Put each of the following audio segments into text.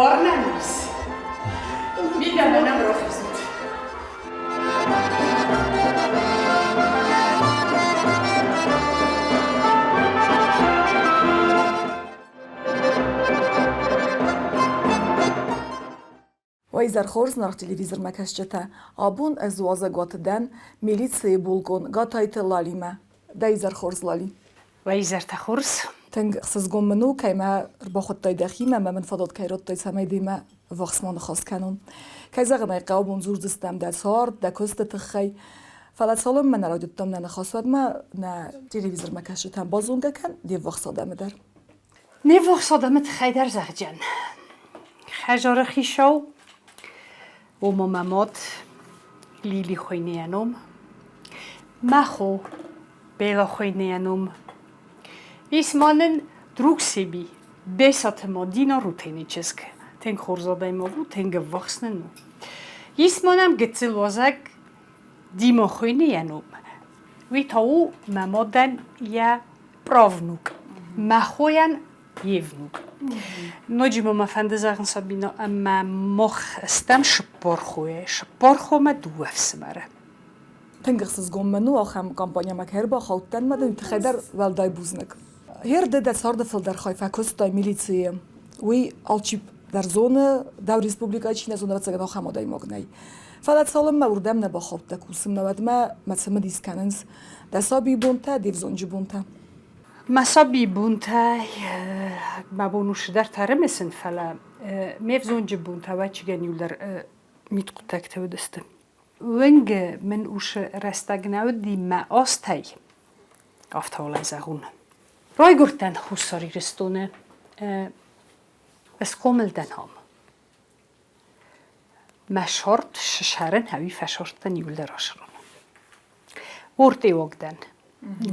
Бар нӕм ис. Мидӕмӕ нӕм рахизут. Уӕ изӕр хорз, наргъ телевизормӕ кӕсджытӕ! Абон ӕз уазӕгуаты дӕн милицийы булкъон Гатайты Лалимӕ. Дӕ изӕр хорз, Лали! Уӕ изӕртӕ хорз! Тынг ӕхсызгон мын у, кӕй мӕ ӕрбахуыдтай дӕхимӕ ӕмӕ мын фадат кӕй радтай, цӕмӕй демӕ ӕввахсмӕ ныхас кӕнон. Кӕй зӕгъын ӕй хъӕуы, бон дзурдзыстӕм дӕ цард, дӕ куысты тыххӕй. Фӕлӕ цалынмӕ нӕ райдыдтам нӕ ныхас, уӕдмӕ нӕ телевизормӕ кӕсджытӕн базонгӕ кӕн де ввахс адӕмы дӕр. Не ввахс адӕмы тыххӕй дӕр зӕгъдзӕн. Хӕдзары хицау, ома мӕ мад Лили хуыйны йӕ ном, мӕ хо Бела хуыйны йӕ ном. Ис ма нын друг Себи, Бесаты Мадина Рутены чызг. Тынг хорз адӕймаг у, тынг ӕввахс нын у. Ис ма нӕм гыццыл уазӕг Дима хуыйны йӕ ном. Уый та у мӕ мадӕн йӕ правнук, мӕ хойӕн йе внук. Ноджы ма мӕ фӕнды зӕгъын Сабина, ӕмӕ мах стӕм цыппар хойӕ, цыппар хомӕ дыууӕ ӕфсымӕры. Тынг ӕхсызгон мын у, ахӕм компанийӕмӕ кӕй ӕрбахаудтӕн, мӕ дын тыххӕй дӕр уӕлдай бузныг. Гъер ды дӕ царды фылдӕр хай фӕкуыстай милицийы. Уый алчи дӕр зоны, дӕу республикӕйы чи нӕ зоны, ӕвӕццӕгӕн, ахӕм адӕймаг нӕй. Фӕлӕ цалынмӕ уырдӕм нӕ бахаудтӕ кусынмӕ, уӕдмӕ мӕ цымыдис кӕнынц дӕ сабийы бонтӕ, де взонджы бонтӕ. Мӕ сабийы бонтӕ мӕ бон у цыдӕртӕ ӕрымысын, фӕлӕ ме взонджы бонтӕ ӕвӕццӕгӕн иуылдӕр мидхъуыддӕгтӕ уыдысты. Уынг мын усы рӕстӕг нӕ уыди мӕ азтӕй, афтӕ уал зӕгъун. Райгуырдтӕн Хуссар Ирыстоны, схъомыл дӕн ам. Мӕ сорт ссарын ӕви фӕсорттӕн иуылдӕр асырон. Ортъеуаг дӕн.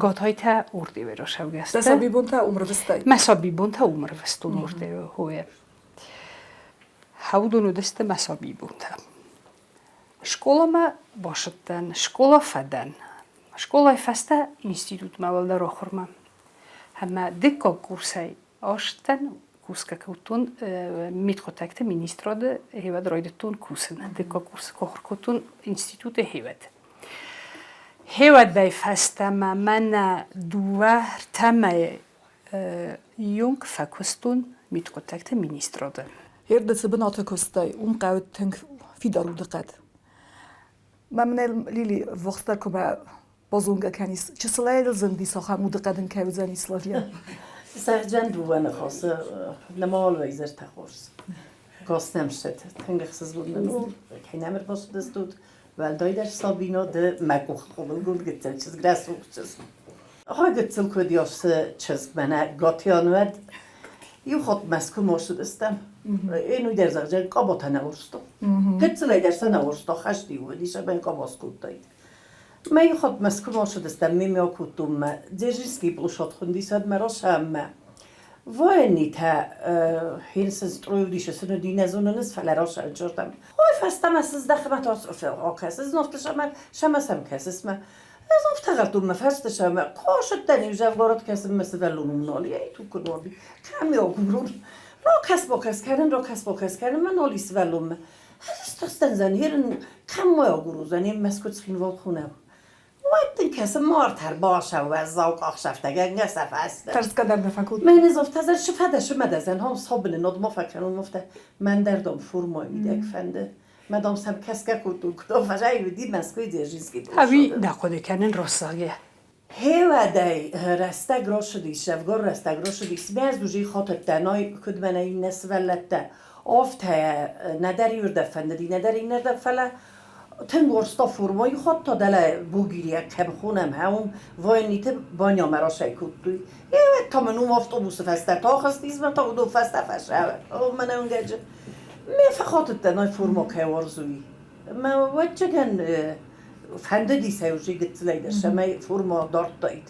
Готойтӕ ортъеуӕй рашӕугӕ Дӕ сабийбонтӕ уым рвыстай? Мӕ сабийбонтӕ уым рвыстон ортъеуӕй. Уыдон уыдысты мӕ сабийбонтӕ. Скъоламӕ бацыдтӕн, скъола фӕдӕн. Скъолайы фӕстӕ институтмӕ уӕлдӕр ахуырмӕ. Ӕмӕ дыккаг курсӕй астӕн кусгӕ кодтон мидхъуыддӕгты министрады хевӕд райдыдтон кусын. Дыккаг курсы куы ахуыр кодтон институты хевӕд. Хевӕдӕй фӕстӕмӕ мӕнӕ дыууӕ ӕртӕ мӕйы Ионг фӕкуыстон мидхъуыддӕгты министрады. Ерды цы бынаты куыстай, уым хъӕуы тынг фидар удыхъӕд. Мӕ мын Лили ввахсдӕр куы мӕ базонгӕ кӕнис, чысылӕй зындис ахӕм удыхъӕд ын кӕй уыдзӕни Славия. Сӕрджан дыууӕ ныхасы нӕма уӕлвӕйзӕртӕ хорз. Гостнӕм ссыд. Тынг ӕхсызгон нын у, кӕй нӕм ӕрбацыдыстут. Уӕлдайдӕр Сабина ды мӕ къухы хъомылгонд гыццыл чызг, рӕсугъд чызг. Хой гыццыл куыд ёссы чызг мӕнӕ Готион уӕд. Иу хатт Мӕскуымӕ ссыдыстӕм. Ен уый дӕр зӕгъдзӕн, къаботӕ нӕ уарзта. Гыццылӕй дӕр сӕ нӕ уарзта, хӕст-иу уыдис ӕмӕ йын къаба скодтаид. Мӕ иу хатт Мӕскуымӕ ссыдыстӕм, мемӕ акодтон мӕ Дзержинский площадь хуындис, уӕд мӕ расӕммӕ. Военнитӕ хинсыз строюдисы сын уыди нӕ зонынц, фӕлӕ расӕнчыртӕм. Ой, фӕстӕмӕ сыздӕхы мӕ та акӕсыс, нофты сӕмӕ сӕм кӕсыс мӕ. Ӕз афтӕ мӕ фӕсте сӕмӕ косыдтӕн иу дзӕвгарад кӕсын мӕ сывӕллоны нал ей туг нал кӕм агурон. Ракӕс-бакӕс кӕнын, ракӕс-бакӕс кӕнын мӕ нал и сывӕллонмӕ. Ӕз стыхстӕн зӕн, кӕм ма агурозӕн, Мӕскуы Цхинвал хонӕм. Уӕд дын кӕсы март ӕрбасау уӕззау къахсӕфтӕгӕнгӕ сӕ фӕстӕ. Тӕрсгӕ дӕр нӕ фӕкодта. Мӕнӕ афтӕ зӕр фӕдӕ сымӕдӕзӕн хом сабыны нод ма фӕкӕнон афтӕ мӕн дӕр дам формӕйы мидӕг фӕнды. Мӕ дам сӕм кӕсгӕ кодтон, куыд фӕзӕй уыди Мӕскуыйы Дзержинский Ӕви нӕ хъуыды кӕнын росагӕ. Хевӕдӕй рӕстӕг рацыдис, дзӕвгар рӕстӕг рацыдис. Мӕ уже хатыдтӕ, най куыд мӕнӕ иннӕ сывӕллӕттӕ, афтӕ нӕдӕр иуырдӕм фӕндыди, нӕдӕр иннӕрдӕм, фӕлӕ тынг уарзта формӕйы хатт та дӕлӕ бугирийаг кӕм хонӕм, уым военныйты банямӕ расай кодтой. Е та мын уым автобусы фӕстӕ тахызтис, мӕ та уыдон фӕстӕ фӕсӕвӕд. О, мӕнӕ уынгӕджы. Ме фӕхатыдтӕн, ай форма кӕй уарзуй. Мӕ ӕвӕццӕгӕн фӕндыди сӕ уже гыццылӕй дӕр, цӕмӕй форма дардтаид.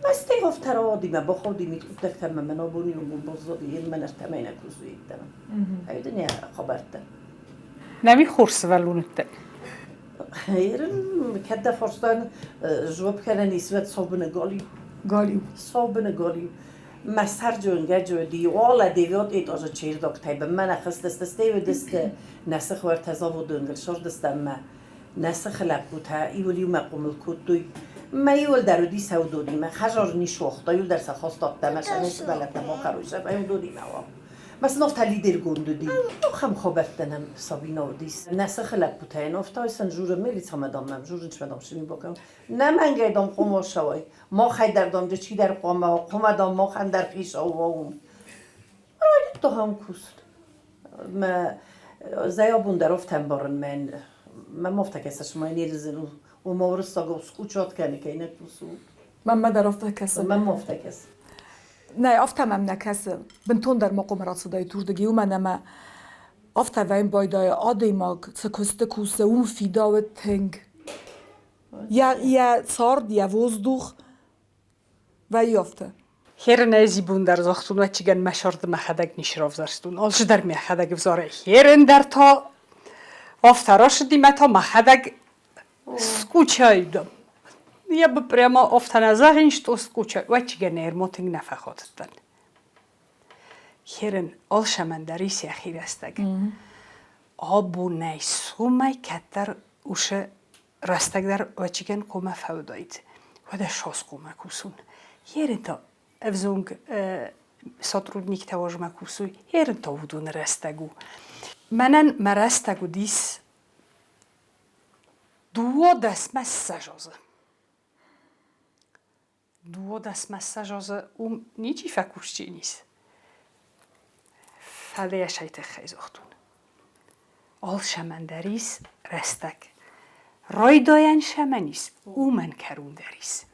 Мӕстӕй афтӕ рауади, мӕ бахауди мидхъуыддӕгтӕм ӕмӕ мӕн абоны онг баззади, ен мӕн ӕртӕмӕй нӕ кусуйдтӕн. Ӕй нӕ хабӕрттӕ. Нӕми хорз сывӕллон уыдтӕ? Ерын кӕд дӕ фарстан жуапп кӕнӕн ис, уӕд саубыны галиу. Галиу. Саубыны галиу. Мӕ сӕрджонгӕджы уыди, уалӕ девят этажы чердактӕй бынмӕ нӕ хызтысты, стӕй уыдысты нӕ сыхы уӕртӕ заводы уынгыл сыгъдысты ӕмӕ нӕ сыхы лӕппутӕ иуыл иумӕ хъомыл кодтой. Мӕ иуыл дӕр уыди сӕ уыдонимӕ, хӕдзары ницы уагъта, иуыл дӕр сӕ хаста ӕддӕмӕ, сӕ сывӕллӕттӕ бахӕрой, сӕ уыдонимӕ уа. Мӕ сын афтӕ лидергонд уыди. Ахӕм хабӕрттӕ нӕм Сабина уыдис. Нӕ сыхы лӕппутӕ йын афтӕ сын журы милицӕмӕ дам мӕм журынчмӕ дам сымин бакӕн. Нӕ мӕнгӕй дам хъуамӕ ссӕуай. Махӕй дӕр дам ды чидӕр хъуамӕ хъуамӕ дам махӕн дӕр хицау уа уым. Райдыдта ахӕм куст. Мӕ зӕй абон дӕр афтӕ ӕмбарын мӕн. Мӕм афтӕ кӕсы, цыма не рзын у. Ома уырыссагау скучат кӕны, кӕй нӕ кусы. Мӕнмӕ дӕр афтӕ кӕсы. Мӕм афтӕ кӕсы. Нӕ, афтӕ мӕм нӕ кӕсы. Бынтондӕр ма хъуамӕ рацыдаид уырдыгӕй, уымӕн ӕмӕ афтӕ вӕййын байдайы адӕймаг цы куысты кусы, уым фидауы тынг. Йӕ цард, йӕ воздух вӕййы афтӕ. Херын ӕзи бун дӕр загътон, ӕвӕццӕгӕн мӕ сӕрды мӕхӕдӕг не сравзӕрстон. Алчидӕр мӕхӕдӕг ӕвзары. Херын дӕр та афтӕ рацыди мӕ та мӕхӕдӕг скучаю дам. Я бы прямо афтӕ нӕ зӕгъин, что скучаю. Ӕвӕццӕгӕн ӕрмо тынг нӕ фӕхатыдтӕн. Херын алцӕмӕн дӕр ис йӕхи рӕстӕг. Абонӕй сомӕй кӕддӕр усы рӕстӕг дӕр ӕвӕццӕгӕн хъуамӕ фӕуыдаид. Уӕдӕ сос хъуамӕ кусун. Ерын та ӕвзонг сотрудниктӕ уазмӕ кусуй, ерын та уыдоны рӕстӕг у. Мӕнӕн мӕ рӕстӕг уыдис 22 азы. 22 азы уым ничи фӕкусджын ис. Фӕлӕ йӕ сай тыххӕй загътон. Алцӕмӕн дӕр ис рӕстӕг. Райдайӕн сӕмӕн ис, уымӕн кӕрон дӕр ис.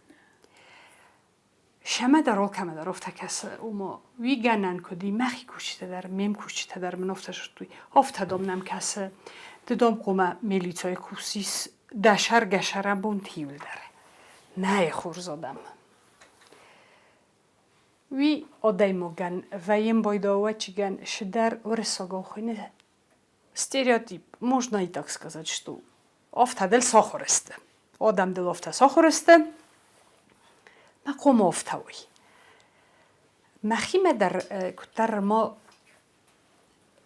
Сӕмӕ дӕр алкӕмӕ дӕр афтӕ кӕсы, ома уый гӕнӕн куыд и, мӕхи кусджытӕ дӕр, ме мкусджытӕ дӕр мын афтӕ зыдтой. Афтӕ дам нӕм кӕсы, ды дам хъуамӕ милицӕйы кусис дӕ сӕргӕсӕрӕбонты иуылдӕр. Нӕй хорз адӕм. Уый адӕймагӕн вӕййын байдауӕччигӕн цыдӕр уырыссагау хуыйны стереотип, можно и так сказать, что афтӕ дыл сахуыр сты. Адӕм дыл афтӕ сахуыр сты, мӕ хъуамӕ афтӕ уой. Мӕхимӕ дӕр куыддӕр ма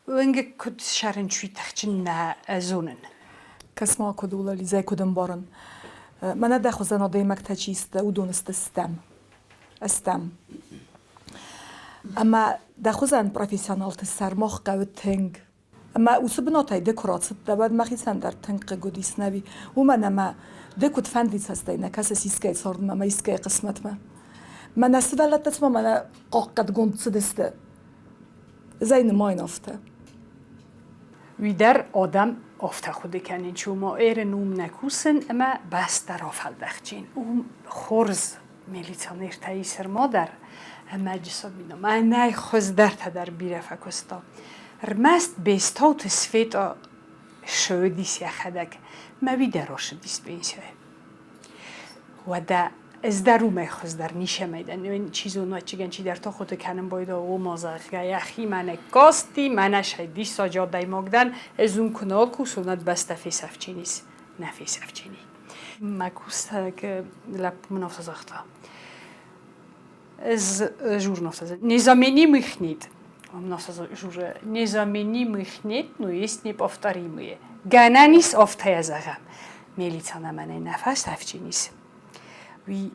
уынг куыд сӕрынчуи тыхджын нӕ зонын. Кӕс-ма, куыд у, Лализӕ, куыд ӕмбарын. Мӕнӕ дӕ хуызӕн адӕймӕгтӕ чи сты, уыдон сты стӕм. Стӕм. Ӕмӕ дӕ хуызӕн профессионалты сӕр мах хъӕуы тынг. Ӕмӕ уыцы бынатӕй ды куы рацыдтӕ, уӕд мӕхицӕн дӕр тынг хъыг уыдис, нӕви? Уымӕн ӕмӕ ды куыдфӕнды цӕстӕй нӕ кӕсыс искӕй цардмӕ ӕмӕ искӕй хъысмӕтмӕ. Мӕнӕ сывӕллӕттӕ цыма мӕнӕ хъахъхъӕдгонд цыдысты. Ӕз ӕй нымайын афтӕ. Уый дӕр адӕм афтӕ хъуыды кӕнынц, ома эрын уым нӕ кусын ӕмӕ бӕстӕ рафӕлдӕхджын. Уым хорз милиционертӕ ис ӕрма дӕр ӕмӕ Джысобино мӕнӕй хуыздӕртӕ дӕр бирӕ фӕкуыста. Ӕрмӕст Бестауты Светъа ссыдис йӕхӕдӕг, мӕ уый дӕр ссыдис пенсияйы. Уӕдӕ ӕз дӕр уымӕй хуыздӕр ницӕмӕй дӕн. Чи зоны, ӕвӕццӕгӕн чидӕртӕ хъуыды кӕнын байдайы, ома, зӕгъгӕ, йӕхи мӕнӕ касти, мӕнӕ сӕ диссаджы адӕймаг дӕн, ӕз уым куы нал кусон, уӕд бӕстӕ фесӕфджын ис. Нӕ фесӕфджын и. Мӕ кусӕг лӕппу мын афтӕ загъта. Ӕз журнал незаменимых нет. У нас уже незаменимых нет, но есть неповторимые. Гӕнӕн ис афтӕ зӕгъӕм. Милицӕ мӕнӕй нӕ фӕсӕфджын ис. Уый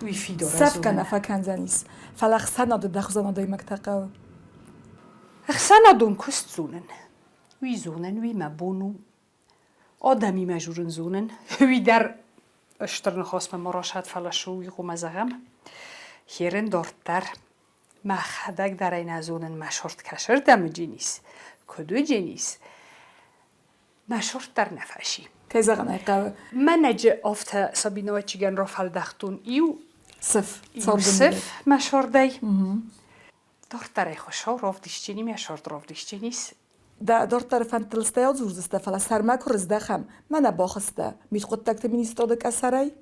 уый фидор Сӕфгӕ нӕ фӕкӕндзӕнис, фӕлӕ ӕхсӕнады дӕ хуызӕн адӕймӕгтӕ хъӕуы. Ӕхсӕнадон куыст зонын. Уый зонын, уый мӕ бон у. Адӕмимӕ журын зонын. Уый дӕр стыр ныхасмӕ ма расад, фӕлӕ шу уый хъуамӕ зӕгъӕм. Херын дарддӕр мӕхӕдӕг дӕр ӕй нӕ зонын, мӕ сорт кӕсырдӕм уыджынис, куыд уыджынис, мӕ сорт дӕр нӕ фӕси. Кӕй зӕгъын ӕй хъӕуы. Мӕнӕджы афтӕ Сабиновачигӕн рафӕлдӕхтон иу сыф, иу сыф мӕ сордӕй. Дарддӕр ӕй хуыссау равдисджыни, мӕ сорт равдисджынис. Дарддӕры фӕндтыл стӕй адзурдзыстӕ, фӕлӕ сӕрмӕ куы рыздӕхӕм, мӕнӕ бахызтӕ мидхъуыддӕгты министрады къӕсӕрӕй,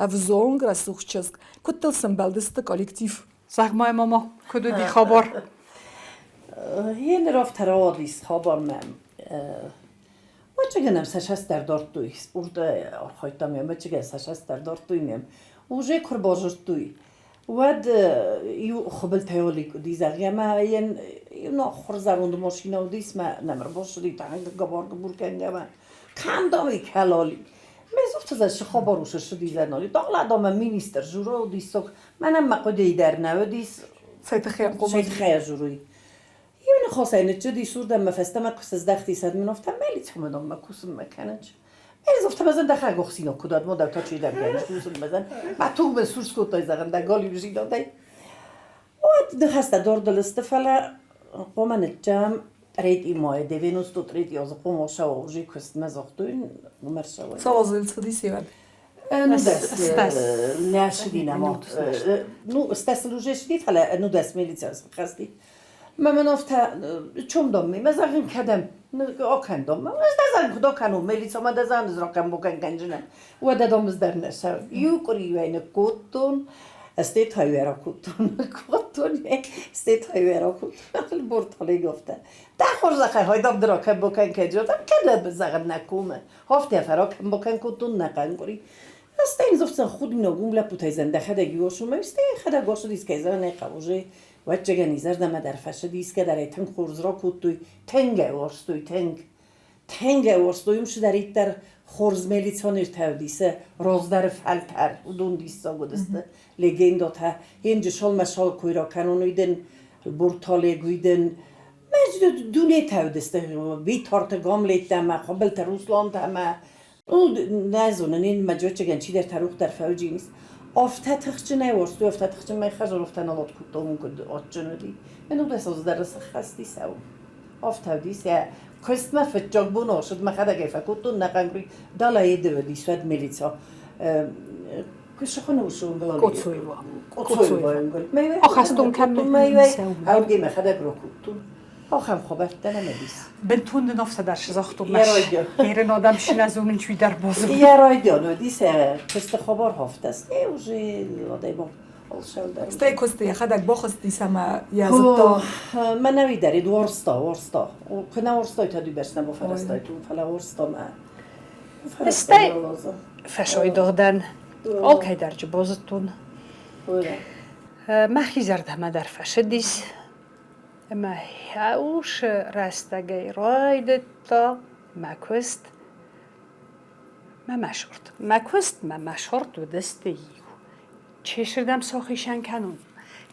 ӕвзонг рӕсугъд чызг, куыд дыл сӕмбӕлдысты коллектив? Зӕгъ-ма, мама, куыд уыди хабар? Еныр афтӕ рауадис хабар мӕм. Мӕчыгӕн ӕм сӕ сӕстӕр дардтой, спорты архайдтам, мӕчыгӕн сӕ сӕстӕр дардтой мӕм. Уже куы рбазыдтой. Уӕд иу хуыбылтӕй уыди, зӕгъгӕ, ӕмӕ йын иу зӕронд машинӕ уыдис, мӕ нӕм ӕрбацыди тӕнг гӕбар-гыбур кӕнгӕ ӕмӕ кӕм дам и кӕлали. Мӕ зофтызӕ цы хабар у, ссыди зӕноли. Дагъладамӕ министр жура уыдис, сок мӕнӕн мӕ хъуыдыйы дӕр нӕ уыдис. Цӕй тыххӕй ӕнхъӕлмӕ? Цӕй тыххӕй журуй. Иу ныхасӕй ныццыдис уырдӕм мӕ фӕстӕмӕ куы сыздӕхтис, уӕд мын афтӕ мӕлицхъуымӕ мӕ кусынмӕ кӕнынц. Ez ofta mezen de хагохсино кудад мода точи дӕр кӕныс кусын мезен. Ма туг мен сурс кодтай зӕгъын дӕ галиу зидадӕй. Уӕд ныхӕстӕ дордыл сты, фӕлӕ хъуамӕ ныццӕм третий мая, 93 азы хъуамӕ сӕуа куыстмӕ загътой, уымӕ ӕрцӕуӕм. Цал азы цыдис уӕд? Ну, дӕс нӕ ссыди нӕма. Ну, стӕсыл уже ссыди, фӕлӕ ну дӕс милицӕ схӕсти. Мӕ мын афтӕ чом домми, мӕ зӕгъын кӕдӕм, акӕн дом. Ӕз дӕ зӕгъын куыд акӕнон, милицӕмӕ дӕ зӕгъын ӕз ракӕн бакӕн кӕнджынӕн. Уӕдӕ дам ӕз дӕр нӕ цӕуын. Иу къуыри ныккодтон, стӕй та иу ракодтон, кодтон, стӕй та иу ракодтон. Борталег афтӕ. Дӕ хорзӕхӕй хайдам ды ракӕн бакӕн кӕнджынӕн, кӕдӕм зӕгъын нӕ комы. Афтӕ фӕракӕн бакӕн кодтон нӕ къуыри. Стӕй ын зӕгъдзӕн худинаг уым лӕппутӕй зӕн дӕхӕдӕг иу осумӕ, стӕй йӕхӕдӕг ацыдис, кӕй зӕгъын ӕй хъӕуы, Ӕвӕццӕгӕн изӕрдӕмӕ дӕр фӕцыдис, кӕдӕр тынг хорз ракодтой, тынг ӕй уарзтой, тынг. Тынг ӕй уарзтой, уым цыдӕриддӕр хорз милиционертӕ уыдис, раздӕры фӕлтӕр, уыдон диссаг уыдысты, легендатӕ. Енджы шалмӕ шал кой ракӕнон, уый дын Бурталег, уый дын дунетӕ уыдысты, Битарты Гамлеттӕ ӕмӕ Хуыбылты Руслантӕ ӕмӕ нӕ зонын, ин мӕ чидӕр тарух дӕр фӕуджинис. Афтӕ тыхджынӕй уарзтой, афтӕ тыхджын мӕ хӕзар афтӕ налат кодта, уым куыд адджын уыди. Мӕ нудӕс азы дӕр сӕххӕсти сӕу. Афтӕ уыдис, йӕ куыстмӕ фыццаг бон ацыд, мӕхӕдӕг ӕй фӕкодтон, нӕ хъӕнгури далӕйы уыдис уӕд милица. Куы уыцы Коцуева. Коцуева. Ахӕстон кӕм Ауге мӕхӕдӕг ракодтон. Ахӕм хабӕрттӕ нӕм уыдис. Бынтон дын афтӕ дӕр загътон, Ерын адӕм шиназонын чуй дӕр бозын. Йӕ райдиан уыдис, куысты хабар хафтас. Не уже адӕймаг алшӕлдӕр. Стӕй куысты йӕхӕдӕг бахызтис ӕмӕ йӕ зыдта. Мӕнӕуи дӕр ид уарзта, уарзта. Куы нӕ уарзтай, та дыу бӕрц нӕ бафӕрӕзтай, фӕлӕ уарзта мӕ. Стӕй фӕсойдыгъдӕн алкӕй дӕр джы базыдтон. Мӕхи зӕрдӕмӕ дӕр фӕсыдис. Ӕмӕ уыцы рӕстӕгӕй райдыдта мӕ куыст мӕ мӕ сорт. Мӕ куыст мӕ мӕ сорт уыдысты иу. Чесырдӕм сохисӕн кӕнон?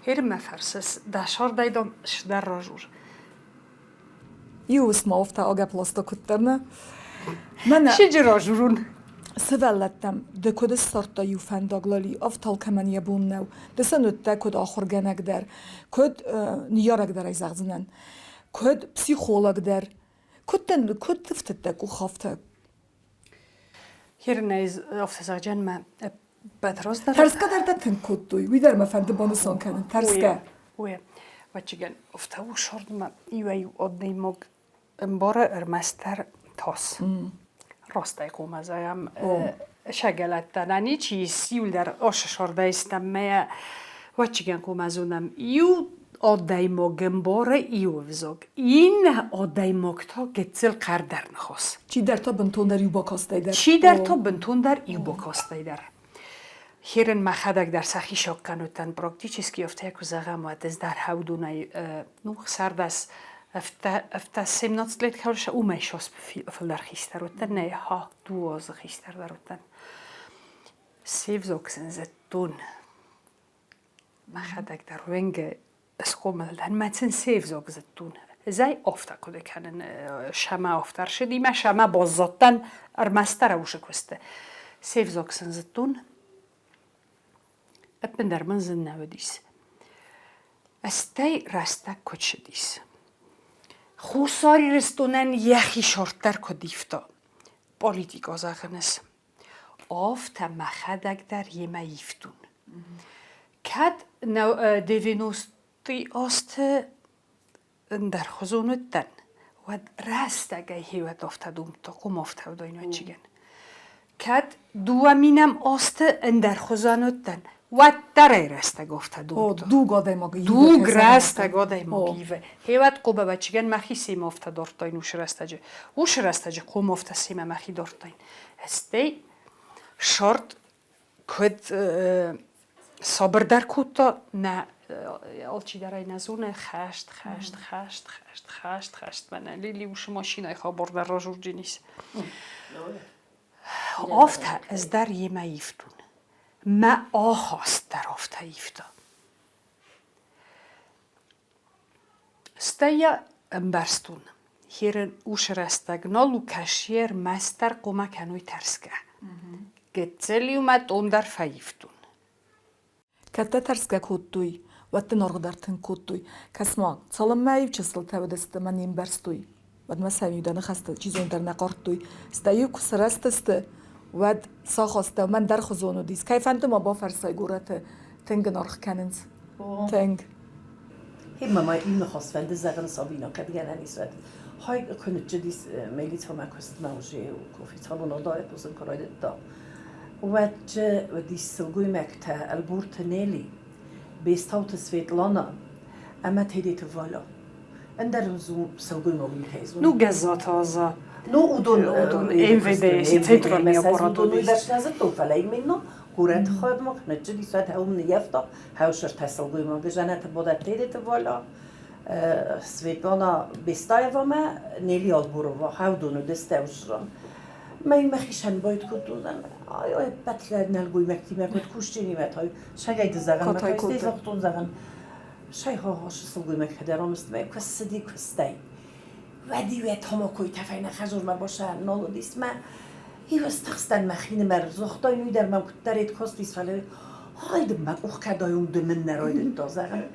Гьер мӕ фӕрсыс, дӕ сордӕй дам сдӕр разур. Иу уысм афтӕ агӕпп ласта куыддӕр нӕ. Мӕнӕ Сиджы разурун. Сывӕллӕттӕм ды куыд ссардтай иу фӕндаг, Лали, афтал кӕмӕн йӕ бон нӕу. Ды сын уыдтӕ куыд ахуыргӕнӕг дӕр, куыд ныййарӕг дӕр ӕй зӕгъдзынӕн, куыд психолог дӕр. Куыд дын куыд тыфтыдтӕ къухафтӕ? Хернӕй афтӕ зӕгъджан мӕ ӕппӕт раздӕр. Тӕрсгӕ дӕр дӕ тынг кодтой, уый дӕр мӕ фӕнды банысан кӕнын. Тӕрсгӕ. Уе, ӕвӕццӕгӕн, афтӕ у сордмӕ иуӕй-иу адӕймаг ӕмбары ӕрмӕстдӕр тас. Растӕй хъуамӕ зӕгъӕм, сӕгӕлӕттӕ нӕ ничи ис, иуылдӕр асы сордӕй стӕм мӕ ӕвӕццӕгӕн хъуамӕ зонӕм, иу адӕймаг ӕмбары иу ӕвзаг, иннӕ адӕймаг та гыццыл хъӕрдӕр ныхас. Чидӕр та бынтондӕр иу бакастӕй дӕр. Чидӕр та бынтондӕр иу бакастӕй дӕр. Херын мӕхӕдӕг дӕр сӕхи соккӕн уыдтӕн практически афтӕ куы зӕгъӕм, уӕд ӕз дӕр хӕудонӕй ну, цардас ӕфтӕ 17 лет кӕуыл уымӕй сос фылдӕр хистӕр уыдтӕн, нӕ ха дыууӕ азы хистӕр дӕр уыдтӕн. Се взаг сын зыдтон. Мӕхӕдӕг дӕр уӕнгӕ схъомыл дӕн, мӕ сын се взаг зыдтон. Ӕз ӕй афтӕ хъуыды кӕнын, сӕмӕ афтӕ ӕрсыди мӕ сӕмӕ баззадтӕн ӕрмӕстдӕр усы куысты. Се взаг сын зыдтон, ӕппындӕр мын зын нӕ уыдис. Стӕй рӕстӕг куыд цыдис. Хуссар Ирыстонӕн йӕхи сорт дӕр куыд ивта, политикӕ зӕгъынц. Афтӕ мӕхӕдӕг дӕр йемӕ ивтон. Кӕд девяностый азты ӕндӕрхуызон уыдтӕн, уӕд рӕстӕгӕй хеуӕт афтӕ думдта, къум афтӕ уыдайнуӕччигӕн. Кӕд дыууӕ минӕм азты ӕндӕрхуызон уыдтӕн, уӕддӕр ӕй рӕстӕг афтӕ думдта. Дуг адӕймаг ивы. Дуг рӕстӕг адӕймаг ивы. Хеуӕт къобавӕччигӕн мӕхи семӕ афтӕ дардтайн уыцы рӕстӕджы. Уыцы рӕстӕджы хъом афтӕ семӕ мӕхи дардтайн. Стӕй сорт куыд Сабырдӕр кодта, нӕ алчидӕр ӕй нӕ зоны, хӕст, хӕст, хӕст, хӕст, хӕст, хӕст. Мӕнӕ Лили усы машинӕйы хабар дӕр разурджынис. Афтӕ ӕз дӕр йемӕ ивтон. Мӕ ахаст дӕр афтӕ ивта. Стӕй йӕ ӕмбӕрстон, херын усы рӕстӕг нал у кашьер мастер хъуамӕ кӕной тӕрсгӕ. Гыццыл-иу мӕ тон дӕр фӕивтон. Кӕд дӕ тӕрсгӕ кодтой, уӕд дын аргъ дӕр тынг кодтой. Кӕс-ма, цалынмӕ-иу чысылтӕ уыдысты мӕ не мбӕрстой, уӕдмӕ сӕм-иу дӕ ныхӕстӕ чи зоны дӕр нӕ хъардтой. Стӕй-иу куы сырӕзтысты, уӕд сахӕстӕ мӕн дӕр хуызон уыдис. Кӕй фӕнды ма бафӕрсай горӕты, тынг ын аргъ кӕнынц. Тынг. Мама ма иу ныхас фӕнды зӕгъын Сабина, кӕд гӕнӕн ис, уӕд. Хай куы ныччыдис милицӕмӕ куыстмӕ уже официалон ӕгъдауӕй кусын куы райдыдта, уӕд уыдис сылгоймӕгтӕ Ӕлборты Нелли, Бестауты Светлана ӕмӕ Тедеты Валя. Ӕндӕр сылгоймаг никӕй зоны. Ну, Гӕззаты Аза. Ну, уыдон МВД-йы центральный аппарат уыдон дӕр нӕ зыдтон, фӕлӕ именно горӕты хайадмӕ куы ныччыдис, уӕд уым ныййӕфта Хӕусыртӕ сылгоймаги дзӕнӕты бодӕт Тедеты Валя, Светлана Бестаевамӕ, Нелли Албурова, хӕвдон уыдысты ӕвзран. Мӕ мӕхицӕн байд кодтон, ай ӕппӕт нӕлгоймӕгтимӕ куыд кусджынимӕ та сагайды зӕгъын, мӕ та загътон зӕгъын, сай хагъасы сылгоймӕгтӕ дӕр ӕмыстмӕ куы цыди куыстӕй. Уӕд-иу йӕ тамакойы тӕфӕй нӕ хӕзурмӕ басӕр нал уыдис мӕ иу стыхстӕн мӕхинымӕр загътай, уый дӕр мӕм куыддӕрид кастис, фӕлӕ ай дын мӕ къух кӕд айонг ды мын нӕ райдыдта, зӕгъын.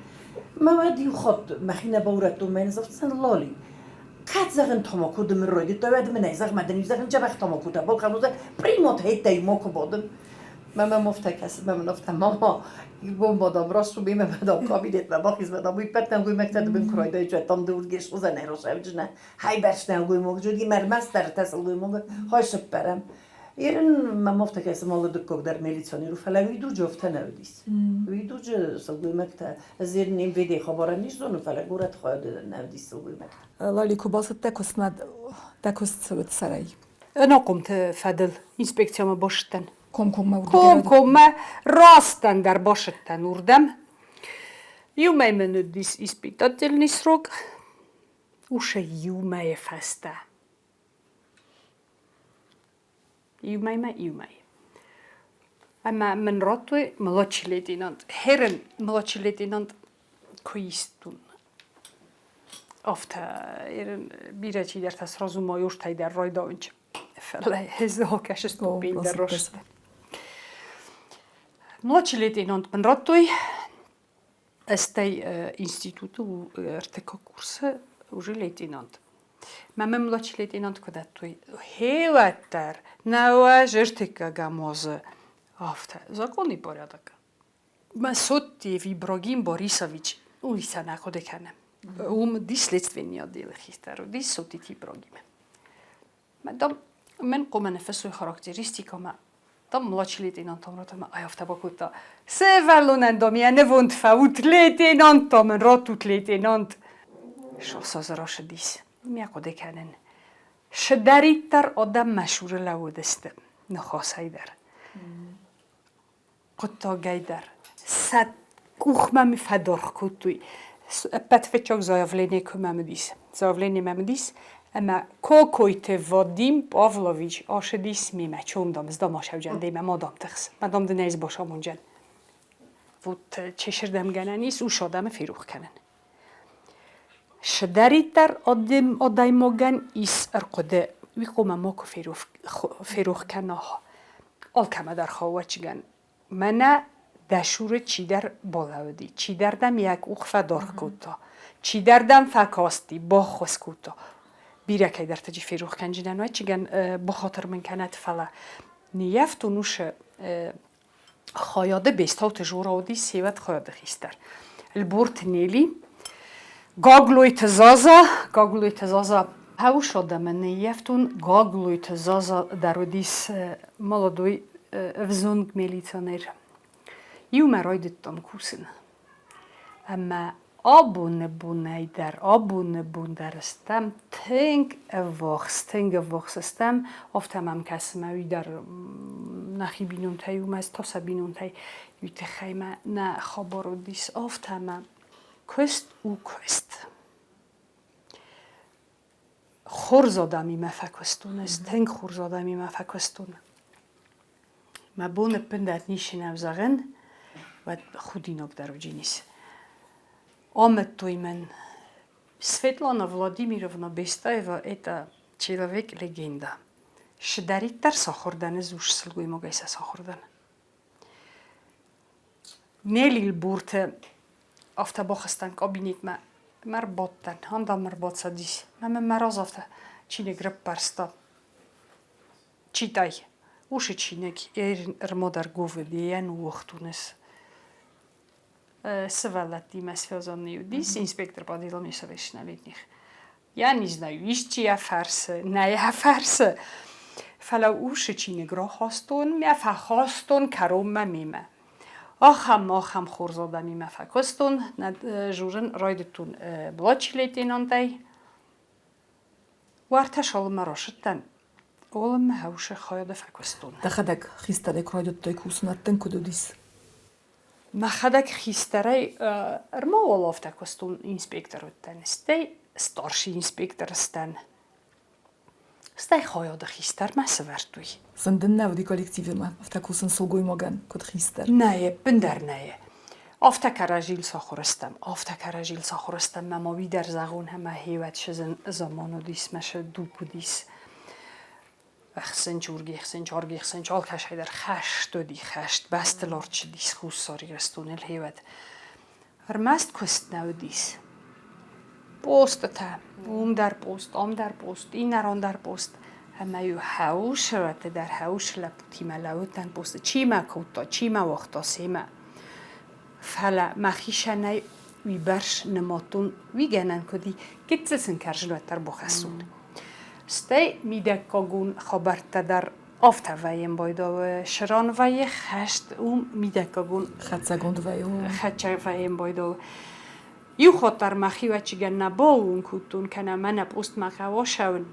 Мӕ уӕд иу хатт мӕхи нӕ баурӕдтон, мӕ йын загътон, Лали, кӕд, зӕгъын, тамако дымын райдыдта, уӕд мын ӕй зӕгъ, мӕ дын иу, зӕгъын, дзӕбӕх тамакотӕ балхӕнон, примот хеттӕй макуы бадын. Мӕ мӕм афтӕ кӕсы, мӕ мын афтӕ, мама, бон мадам раст у, мемӕ мадам кабинетмӕ бахиз, мадам, уый ппӕт нӕлгоймӕгтӕ дыбын куы райдайы, там дургеш уыдзӕн ӕросӕвджынӕ, хайбӕрц нӕлгоймаг джуди, мӕрмӕстдӕр та сылгоймаг, хай сыппӕрӕм. Ерын мӕм афтӕ кӕсы, малы дыккаг дӕр милиционер у, фӕлӕ уый дуджы афтӕ нӕ уыдис. Уый дуджы сылгоймӕгтӕ, ӕз ерын МВД-йы хабарӕн не зонын, фӕлӕ горӕт хайады нӕ уыдис сылгоймӕгтӕ. Лали, куы бацыдтӕ куыстмӕ, дӕ куыст цы уыд сӕрӕй? Ӕнахъомты фӕдыл инспекциямӕ бацыдтӕн. Комкоммӕ Комкоммӕ растӕн дӕр бацыдтӕн уырдӕм. Иу мӕй мын уыдис испытательный срок. Усе иу мӕйы фӕстӕ. Иу мӕймӕ иу мӕй. Ӕмӕ мын радтой младший лейтенант. Херен младший лейтенант куы истун. Афтӕ бирӕ чидӕртӕ сразу майортӕй дӕр райдауынч. Фӕлӕ ӕз алкӕсы ступень дӕр раст. Младший лейтенант мын радтой. Стӕй институты ӕртыккаг курсы уже лейтенант. Мӕ мӕм младший лейтенант куы дӕттой, хеуӕддӕр нӕуӕз ӕртыккӕгӕм азы афтӕ, законный порядок. Масоттиев Ибрагим Борисович, уый сӕ нӕ хъуыды кӕны. Уым уыдис следственный отделы хистӕр, уыдис Соттити Ибрагим. Мадам, мӕн хъуамӕ ныффыссой характеристикӕмӕ. Там младший лейтенантом ратамӕ ай афтӕ бакодта. Сывӕллонӕн дам йӕ нывонд фӕут, лейтенант дам ын раттут лейтенант. Сосазы рашыдис. Мӕ хъуыды кӕнын. Цыдӕриддӕр адӕм мӕ цуры лӕууыдысты ныхасӕй дӕр. Хъуыддагӕй дӕр. Сӕ къухмӕ ми фӕдаргъ кодтой. Ӕппӕт фыццаг заявление куы мӕм уыдис. Заявление мӕм уыдис, ӕмӕ Кокойты Вадим Павлович ацыдис мемӕ, чом дам, ӕз дам ацӕуджӕн демӕ, ма дам тыхс, ма дам дын ӕз бацамонджӕн. Вот чешырдӕм гӕнӕн ис, ус адӕмы ферох кӕнын. Цыдӕриддӕр адӕймагӕн ис ӕрхъуыды, уый хъуамӕ макуы ферох кӕна алкӕмӕ дӕр хауӕчгӕн. Мӕнӕ дӕ цуры чидӕр балӕууыди, чидӕр дӕм йӕ къух фӕдаргъ кодта, чидӕр дӕм фӕкасти, баххуыс кодта. Бирӕ кӕйдӕрты ферох кӕнджынӕн уӕччыгӕн бахатыр мын кӕнӕд, фӕлӕ ныййӕфтон усы хайады Бестауты Жора уыди севӕд хайады хистӕр. Лборты Нели, Гаглойты Заза, Гаглойты Заза Хъӕуы адӕмы ныййӕфтон Гаглойты Заза дӕр уыдис молодой ӕвзонг милиционер. Иумӕ райдыдтам кусын. Ӕмӕ абоны бонӕй дӕр, абоны бон дӕр стӕм тынг ӕввахс, тынг ӕввахс стӕм. Афтӕ мӕм кӕсы, мӕ уый дӕр Нӕхи бинонтӕй у, мӕ та сӕ бинонтӕй. Уый тыххӕй мӕ нӕ хабар уыдис афтӕ ӕмӕ куыст у куыст. Хорз адӕмимӕ фӕкуыстон ӕз, тынг хорз адӕмимӕ фӕкуыстон. Мӕ бон ӕппындӕр ницы нӕу зӕгъын, уӕд худинаг дӕр уыдзӕнис. Амыдтой мӕн Светлана Владимировна Бестаева это человек-легенда. Цыдӕриддӕр сахуыр дӕн ӕз ус сылгоймагӕй сӕ сахуыр дӕн. Нелилбурты афтӕ бахызтӕн кабинетмӕ мӕ ӕрбадтӕн, андӕм ӕрбацыдис. Ӕмӕ мӕ раз афтӕ чиныг рыппӕрста. Читай. Уыцы чиныг ӕрмадӕр говыдейӕн уыгътуныс. Сывӕллӕттимӕ связанный уыдис инспектор по делам несовершеннолетних. Я не знаю, исчи йӕ фӕрсы, нӕ йӕ фӕрсы. Фӕлӕ усы чиныг рахастон, мӕ фӕхастон кӕронмӕ мемӕ. Ахӕм, ахӕм хорз адӕмимӕ фӕкуыстон, журын райдыдтон младший лейтенантӕй. Уартӕ Шалымӕ рацыдтӕн, уалынмӕ хӕусы хайады фӕкуыстон. Дӕхӕдӕг хистӕрӕй куы райдыдтай кусын, ӕддӕн куыд уыдис? Мӕхӕдӕг хистӕрӕй ӕрмӕуал афтӕ куыстон инспектор уыдтӕн, стӕй старший инспектор сдӕн. Стӕй хайады хистӕрмӕ сӕвӕрдтой. Зын дын нӕ уыди коллективимӕ афтӕ кусын сылгоймагӕн, куыд хистӕр? Нӕ, ӕппындӕр нӕ. Афтӕ кӕрӕзил сахуыр стӕм, афтӕ кӕрӕзил сахуыр стӕм, мӕ ма уый дӕр зӕгъон, ӕмӕ хевӕд зын заман уыдис, мӕ дуг уыдис. Ӕхсынчъурги, ӕхсынчъарги, ӕхсынчъ алкӕсӕй дӕр хӕст уыди, хӕст, бӕстыл ӕрцыдис Хуссар Ирыстоныл хевӕд. Ӕрмӕст куыст нӕ уыдис. Постытӕ, уым дӕр пост, ам дӕр пост, иннӕрон дӕр пост. Ӕмӕ-иу хӕусы дӕр хӕусы лӕппутимӕ лӕууыдтӕн посты. Чи мӕ кодта, чи мӕ уагъта семӕ. Фӕлӕ мӕхицӕнӕй уыйбӕрц нымадтон, уый гӕнӕн куыд и, гыццыл сын кӕрзын уӕддӕр бахӕссон. Стӕй мидӕггагон хабӕрттӕ дӕр афтӕ вӕййын байдауы. Сыран вӕййы хӕст, уым мидӕггагон хӕццӕгонд вӕййы. Хӕццӕ вӕййын байдауы. Иу хатт дӕр мӕхи уӕччигӕн нӕ баууон кодтон, кӕнӕ мӕнӕ пъостмӕ хъӕуы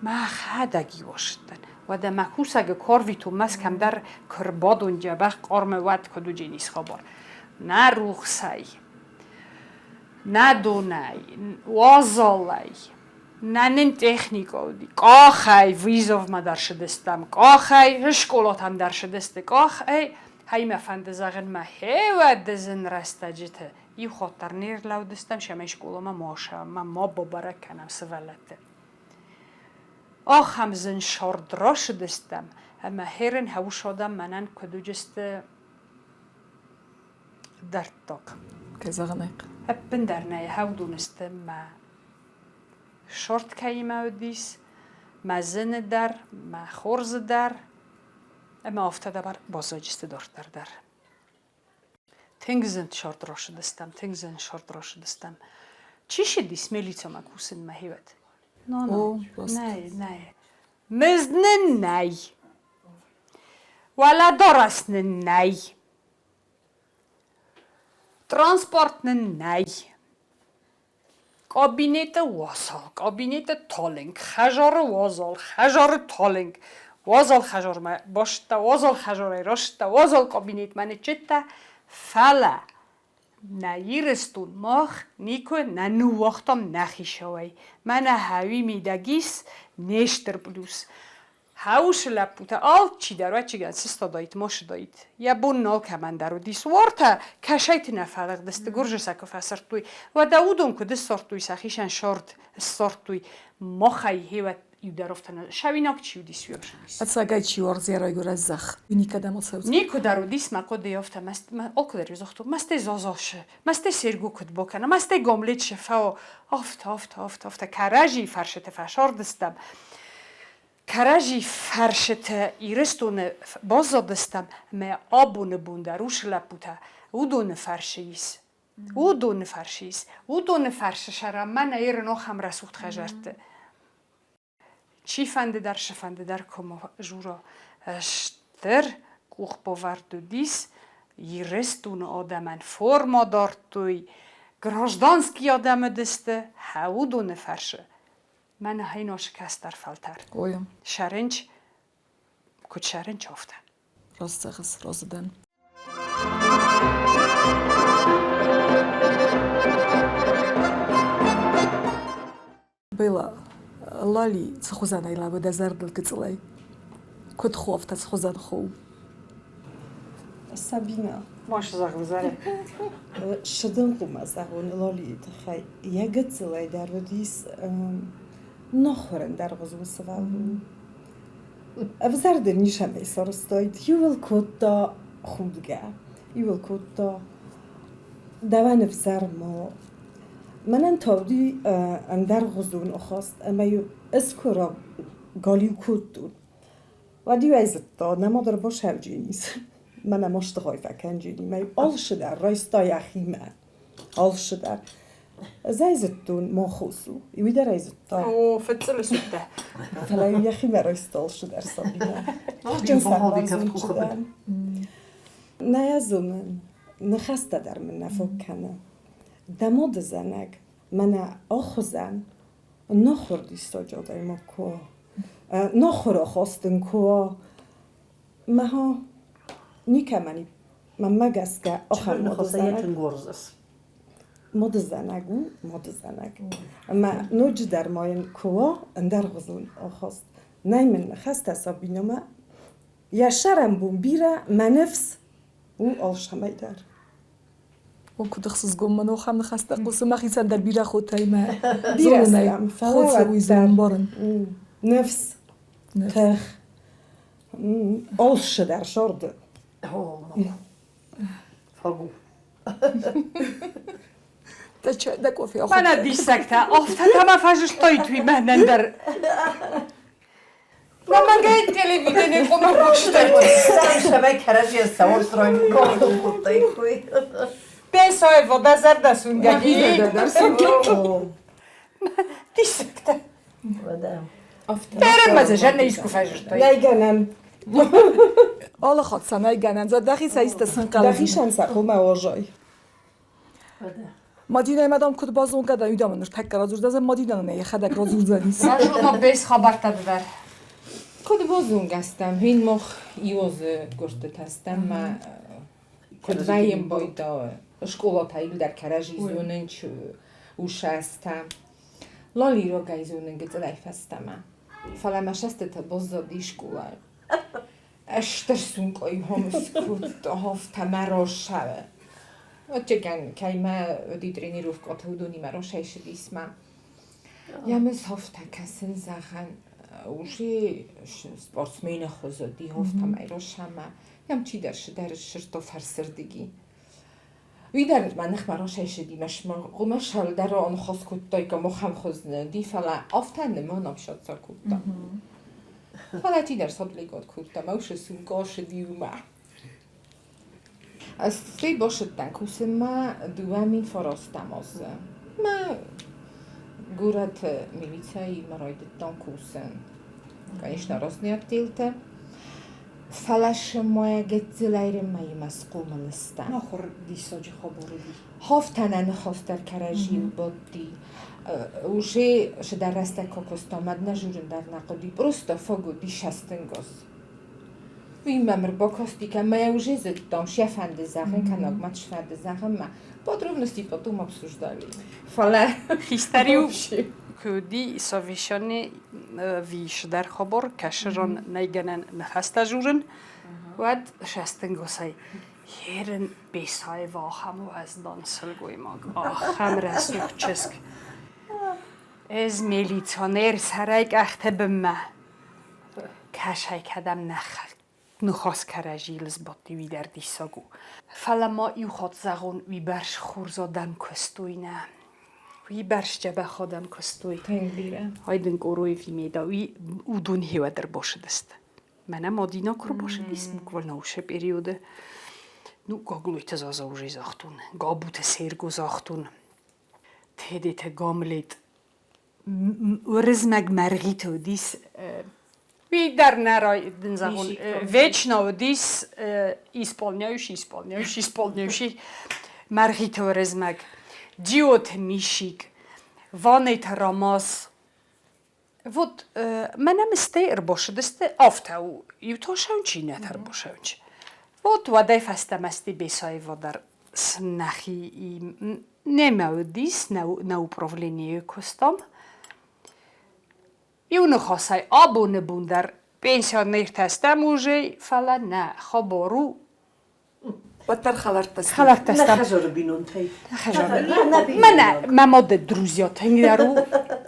Мӕхӕдӕг иуазыдтӕн. Уӕдӕ мӕ кусӕгы корвитон мӕс кӕмдӕр куы рбадон дзӕбӕх къормы, уӕд куыд уыдженис хабар. Нӕ рухсӕй, нӕ донӕй, уазалӕй, нӕ нын техникӕ уыди. Къахӕй вызовмӕ дӕр цыдыстӕм, къахӕй скъолатӕм дӕр цыдысты, къахӕй. Хай мӕ фӕнды зӕгъын мӕ хеуӕд зын рӕстӕджыты иу хатт дӕр не рлӕудыстӕм, цӕмӕй скъоламӕ ма ма ма бабӕрӕг кӕнӕм сывӕллӕтты. Ахӕм зын сӕрд рацыдыстӕм, ӕмӕ хӕрын хӕусадӕм мӕнӕн куыд уыдысты дӕрддаг. Кӕй зӕгъын ӕй Ӕппындӕр нӕ хӕудон сты мӕ сорт кӕимӕ уыдис, мӕ зыны дӕр, мӕ хорзы дӕр, ӕмӕ афтӕ дӕр баззадысты дарддӕр дӕр. Тынг зын сӕрд рацыдыстӕм, тынг зын сӕрд рацыдыстӕм. Чи сидис милицӕмӕ кусынмӕ хивӕд? О, Нӕй, нӕй. Мызд нын нӕй. Уӕлӕдарӕс нын нӕй. Транспорт нын нӕй. Кабинеты уазал, кабинеты талынг, хӕдзары уазал, хӕдзары талынг. Уазал хӕдзармӕ баста, уазал хӕдзарӕй раста, уазал кабинетмӕ ныччыдта, фӕлӕ нӕ Ирыстон мах никуы нӕ ныууагътам нӕхи сауӕй. Мӕнӕ хӕуи мидӕг ис не стыр плюс. Хӕусы лӕппутӕ алчидӕр ӕвӕццӕгӕн сыстадаид, ма сыдаид. Йӕ бон нал кӕмӕндӕр уыдис. Уартӕ кӕсӕйты нӕ фӕлыгъдысты, гуырзы сӕ куы фӕсырдтой. Уӕдӕ уыдон куыд ссардтой сӕхицӕн сырд, ссардтой. Махӕй хевӕд иу дӕр афтӕ нӕ сауинаг чи уыдис, уый ӕфсадис. Ӕцӕгӕй чи уарзы йӕ райгуырӕн зӕхх, никӕдӕм ацӕудзӕн. Никуы дӕр уыдис мӕ хъуыдыйы афтӕ, алкуыдӕр иу загътон, мастӕй Зазашы, мастӕй Серго куыд бакӕна, мастӕй Гамлет шы фӕуа. Афтӕ, афтӕ, афтӕ, афтӕ кӕрӕдзийы фӕрсыты фӕсардыстӕм. Кӕрӕдзи фӕрсыты Ирыстоны баззадыстӕм ӕмӕ абоны бон дӕр уыцы лӕппутӕ уыдоны фӕрсы ис. Уыдоны фӕрсы ис. Уыдоны фӕрсы сӕрӕн мӕнӕ Иры ахӕм рӕсугъд хӕдзӕртты. Чифӕнды дӕр, цыфӕнды дӕр куы жура стыр къухбавӕрд уыдис, Ирыстоны адӕмӕн форма дардтой, гражданский адӕм уыдысты, уыдоны фӕрсы. Мӕнӕ хӕйносы кӕстӕр фӕлтӕр. Ой. Сӕрынч, куыд сӕрынч, афтӕ. Раст зӕгъыс, разы дӕн. Бела, Лали цы хуызӕнӕй лӕууы дӕ зӕрдыл гыццылӕй? Куыд хо, афтӕ цы хуызӕн хо у? Сабина. Ма зӕгъ, Зарӕ. Сыдын хъумӕ зӕгъон Лалийы тыххӕй. Йӕ гыццылӕй дӕр уыдис нохуырын дӕргъуызон сывӕллон. Ӕвзӕр дын нисӕмӕй сарӕзтаид. Иуыл кодта худгӕ, иуыл кодта дӕуӕн ӕвзӕр ма. Мӕнӕн та уыди ӕндӕргъуызон ахаст ӕмӕ-иу ӕз куы галиу кодтон, уӕд-иу ӕй зыдта, нӕма дӕр басӕвдженис, мӕнӕ мастыгъай фӕкӕнджени, мӕ-иу алцыдӕр райста йӕхимӕ, алцыдӕр. Ӕз ӕй зыдтон, махос у, уый дӕр ӕй зыдта. О, фыццылыс уыдтӕ. Фӕлӕ-иу йӕхимӕ райста алцыдӕр Сабинӕ. Тыхджын сӕрбарзонд дӕн. Нӕ йӕ зонын, ныхӕстӕ дӕр мын нӕ фаг кӕны. Дӕ мадызӕнӕг мӕнӕ ахуызӕн нахуыр диссаджы адӕймаг куы уа, нахуыр ахаст ын куы уа, мӕ никӕмӕн мӕнмӕ гӕсгӕ ахӕм мадызӕнӕг. Мадызӕнӕг у мадызӕнӕг. Ӕмӕ ноджыдӕр ма йын куы уа ӕндӕргъуызон ахаст. Нӕй мын ныхӕстӕ Сабинӕмӕ. Йӕ сӕрӕнбон бирӕ, мӕ ныфс у алцӕмӕй дӕр. О, куыд ӕхсызгон мын ахӕм ныхӕстӕ хъусы мӕхицӕн дӕр бирӕ хотӕй мӕ Бирӕ зонынӕй стӕм, фӕлӕ хоцы уый уӕддӕр ӕмбарын. ныфс, тых, алцыдӕр сӕрды. Фагу. Дӕ кофе Мӕнӕ диссӕгтӕ, афтӕ та ма фӕзыстой уый мӕнӕн дӕр. Помогай телевидение помогай. Сӕмӕй кӕрӕдзийӕн сӕуӕрстрой кодтаиккой. Бесоево, дӕ зӕрдӕ сунгӕги. Диссӕгтӕ. Перемӕ зӕнӕ искуы фӕзыстой. Нӕй гӕнӕн. Алы хатт сӕ нӕй гӕнӕн. Дӕхицӕй исты сынхъӕл. Дӕхицӕн сӕ хъумӕ уарзай. Мадинӕимӕ дам куыд базонгӕ дӕн, уый дам ныртӕккӕ радзурдзӕн, Мадинӕ нын йӕхӕдӕг радзурдзӕнис. Разума без хабӕрттӕ дӕр. Куыд базонгӕ стӕм, хин мах иозы гуырдтытӕ стӕм ма куыд вӕййӕм байда скъолатӕ иуылдӕр кӕрӕдзи зонынч усӕстӕ. Лали рагӕй зонын гыццылӕй фӕстӕмӕ. Фӕлӕ мӕ сӕстытӕ баззади скъолайы. Стыр сумкъой хомыс кодта афтӕ мӕ росӕвы. Отчекӕн кӕй мӕ уыди тренировкӕтӕ, уыдонимӕ росӕйсыдис мӕ. Я мын софтӕ кӕсын зӕгъӕн, уже спортсмены хуызы уыди афтӕмӕй росӕмӕ. Йӕм чидӕр сыдӕр ссырдта фӕрсырдыги. Уый дӕр мӕ ныхмӕ росӕйсыди мӕ сӕлдӕр аныхас кодтаиккам ахӕм хуызы ди, фӕлӕ афтӕ нымӕ напсадца кодта. Фӕлӕ чидӕр садлигад кодта, мӕ усы сумка ссыди уымӕ. Стӕй басыдтӕн кусынмӕ 2009 азы. Мӕ горӕты милицӕимӕ райдыдтон кусын. Конечно, разные отделтӕ. Фӕлӕ сымӕ гыццылӕй мӕймӕ схъомыл стӕм. Ахуыр диссаджы хабар уыди. Хафтӕн ӕнӕхасдӕр кӕрӕдзийыл бадти. Уже сыдӕр рӕстӕг куы куыстам, уӕд нӕ журын дӕр нӕ хъуыди. Просто фаг уыди сӕстынгос. Уый мӕм ӕрбакасти, кӕмӕ уже зыдтам, сӕ фӕнды зӕгъын, кӕнӕ мӕ фӕнды зӕгъынмӕ. Подробности потом обсуждали. Фӕлӕ Хистӕр-иу куы уыди совещание висдӕр хабар, кӕсырон нӕйгӕнӕн ныхӕстӕ журын, уӕд сӕстынгосӕй Херын Бесаева ахӕм уӕздан сылгоймаг, ахӕм рӕсугъд чызг. Ӕз милиционер сӕрӕй къӕхты бынмӕ. Кӕсай кӕдӕм нӕ ныхас кӕрӕдзийыл сбадти, уый дӕр диссаг у. Фӕлӕ ма иу хатт зӕгъон, уый бӕрц хорз адӕм куыстой нӕ. Уый бӕрц дзӕбӕх адӕм куыстой. Тынг бирӕ. Айдын Къороев имеда, уый уыдон хеуӕдӕр босыдысты. Мӕнӕ Мадина куы рбасыдис буквально уыцы периоды, ну, Гаглойты Заза уже загътон, Габуты Серго загътон, Тедеты Гамлет, Уырызмӕг Мӕргъиты уыдис, уый дӕр нӕ дын зӕгъон, вечно уыдис исполняющий, исполняющий, исполняющий Мӕргъиты Уырызмӕг, Джиоты Мишик, Ванеты Рамаз, Вот мӕнӕ мыстӕй ӕрбасыдысты, афтӕ у, иу та сӕнчы, иннӕ та ӕрбасӕнчы. Вот уӕдӕй фӕстӕмӕ сти Бесаева дӕр нӕхи немӕ уыдис, нӕ управленийы куыстам. Иу ныхасӕй, абоны бон дӕр пенсионертӕ стӕм уже, фӕлӕ нӕ хабар у. Уӕддӕр хӕлӕрттӕ стут. Хӕлӕрттӕ Нӕ стӕм. хӕдзары бинонтӕй. Хӕдзары. Мӕнӕ мӕ мады друзья тынгдӕр у,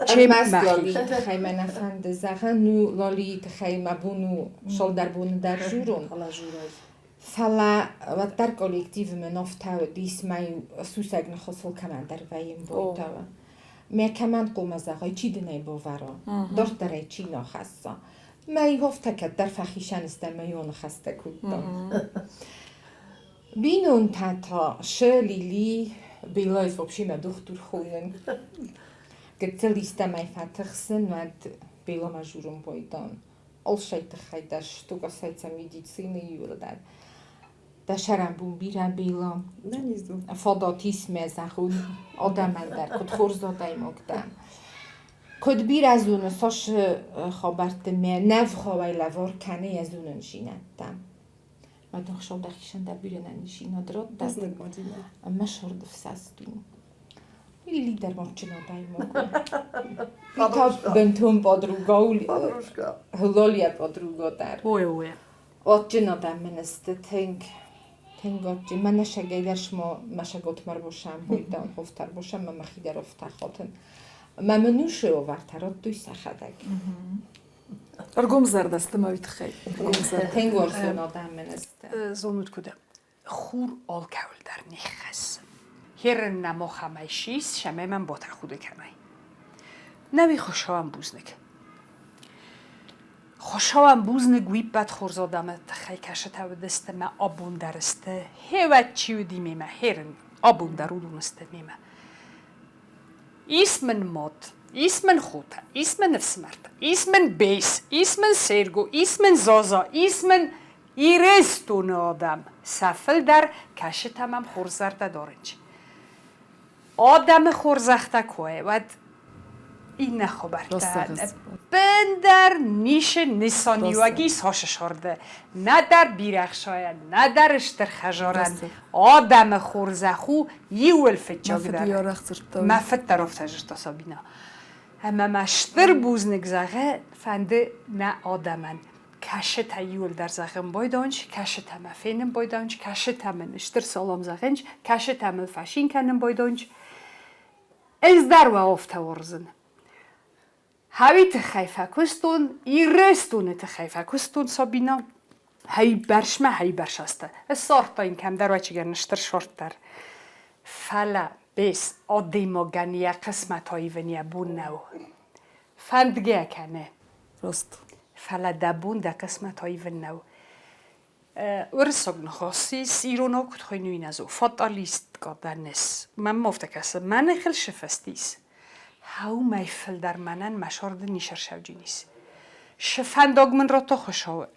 чем Ӕрмӕст мӕхи. Лалийы тыххӕй мӕ нӕ фӕнды зӕгъын, ну Лалийы тыххӕй мӕ бон у цалдӕр боны дӕр журон. Фӕлӕ уӕддӕр коллективы мӕ нофтӕ уыдис, мӕ сусӕг ныхасыл кӕмӕндӕр вӕййын бойтӕ. Мӕ кӕмӕн хъуамӕ зӕгъай, чи дын ӕй бавӕра, дарддӕр ӕй чи нӕ хӕсса. Мӕ ихофтӕ кӕддӕр фӕхицӕн сты ӕмӕ йӕ ныхӕстӕ кодтам. Бинонтӕ та шы Лили, Бела из вообще мӕ дохтур хонын. Гыццыл истӕмӕй фӕтыхсын, уӕд Беламӕ журын байдам. Алцӕй тыххӕй дӕр, что касается медицины иуылдӕр. Дӕ сӕрӕнбон бирӕ, Бела. Фадат ис мӕ зӕгъун адӕмӕн дӕр, куыд хорз адӕймаг дӕ. Куыд бирӕ зоны, цас хабӕртты мӕ нӕ вгъауӕй лӕвар кӕны йӕ зонындзинӕдтӕ. Мӕ дохсау дӕхицӕн дӕр бирӕ нӕниззинад радта. Бузныг, Мадинӕ. Ӕмӕ сырды фсӕст у. Лили дӕр мадджын адӕймаг у. Та бынтон подруга у. Лолия подруга дӕр. Ой, ой. Адджын адӕм мын сты тынг. Тынг адджын. Мӕнӕ сӕгӕй дӕр сма мӕ сӕготмӕ ӕрбосӕм бойдӕн, хофтӕ ӕрбосӕм ӕмӕ мӕхи дӕр офтӕ хатын. Мӕ мын усы овӕртӕ радтой сӕхӕдӕг. Ӕргомзӕрдӕ сты мӕ уый тыххӕй. Ӕргомзӕрдӕ. Тынг уарзон адӕм мын сты. Зонут куыд? Хур алкӕуыл дӕр ниххӕссы. Херын нӕ шис, сӕмӕй мӕм батӕхуды кӕнай. Нӕуи Хуыцауӕн бузныг. Хуыцауӕн бузныг уый ппӕт хорз адӕмы тыххӕй кӕсытӕ уыдысты мӕ абон дӕр сты. Хеуӕт чи уыди мемӕ, херын абон дӕр уыдон сты мемӕ. Ис мын мад, ис мын хотӕ, ис мын ӕфсымӕртӕ, ис мын Бес, ис мын Серго, ис мын Заза, ис мын Ирыстоны адӕм. Сӕ фылдӕр кӕсытӕ мӕм хорз зӕрдӕ дарынц. Адӕмы хорзӕхтӕ куы уа, уӕд иннӕ хабӕрттӕ ӕппындӕр ницы нысаниуӕг ис ацы сӕрды. Нӕдӕр бирӕхсайӕн, нӕдӕр стыр хӕзарӕн. Адӕмы хорзӕх у иууыл фыццагдӕр. Мӕ фыд дӕр афтӕ зыдта Сабина. Ӕмӕ мӕ стыр бузныг зӕгъы фӕнды нӕ адӕмӕн. Кӕсытӕ иуылдӕр зӕгъын байдайынц, кӕсытӕ мӕ фенын байдайынц, кӕсытӕ мын стыр салам зӕгъынц, кӕсытӕ мыл фӕцин кӕнын байдайынц. Ӕз дӕр уӕ афтӕ уарзын. Хӕуи тыххӕй фӕкуыстон, Ирыстоны тыххӕй фӕкуыстон Сабина. Хӕйбӕрсмӕ хӕйбӕрсасты. Ссардта йын кӕмдӕр уӕчигӕн стыр сорт дӕр. Фӕлӕ бес адӕймагӕн йӕ хъысмӕт аивын йӕ бон нӕу. Фӕндгӕ кӕны. Раст. Фӕлӕ дӕ бон дӕ хъысмӕт аивын нӕу. Уырыссаг ныхас ис, иронау куыд хуыйны, уый нӕ зоны. Фаталистка дӕнес. Мӕнмӕ афтӕ кӕсы, мӕнӕ хылшы фӕстис. Хӕумӕй фылдӕр мӕнӕн мӕ сӕрды ницы ӕрсӕвджын ис. Шы фӕндаг мын радта Хуыцауы.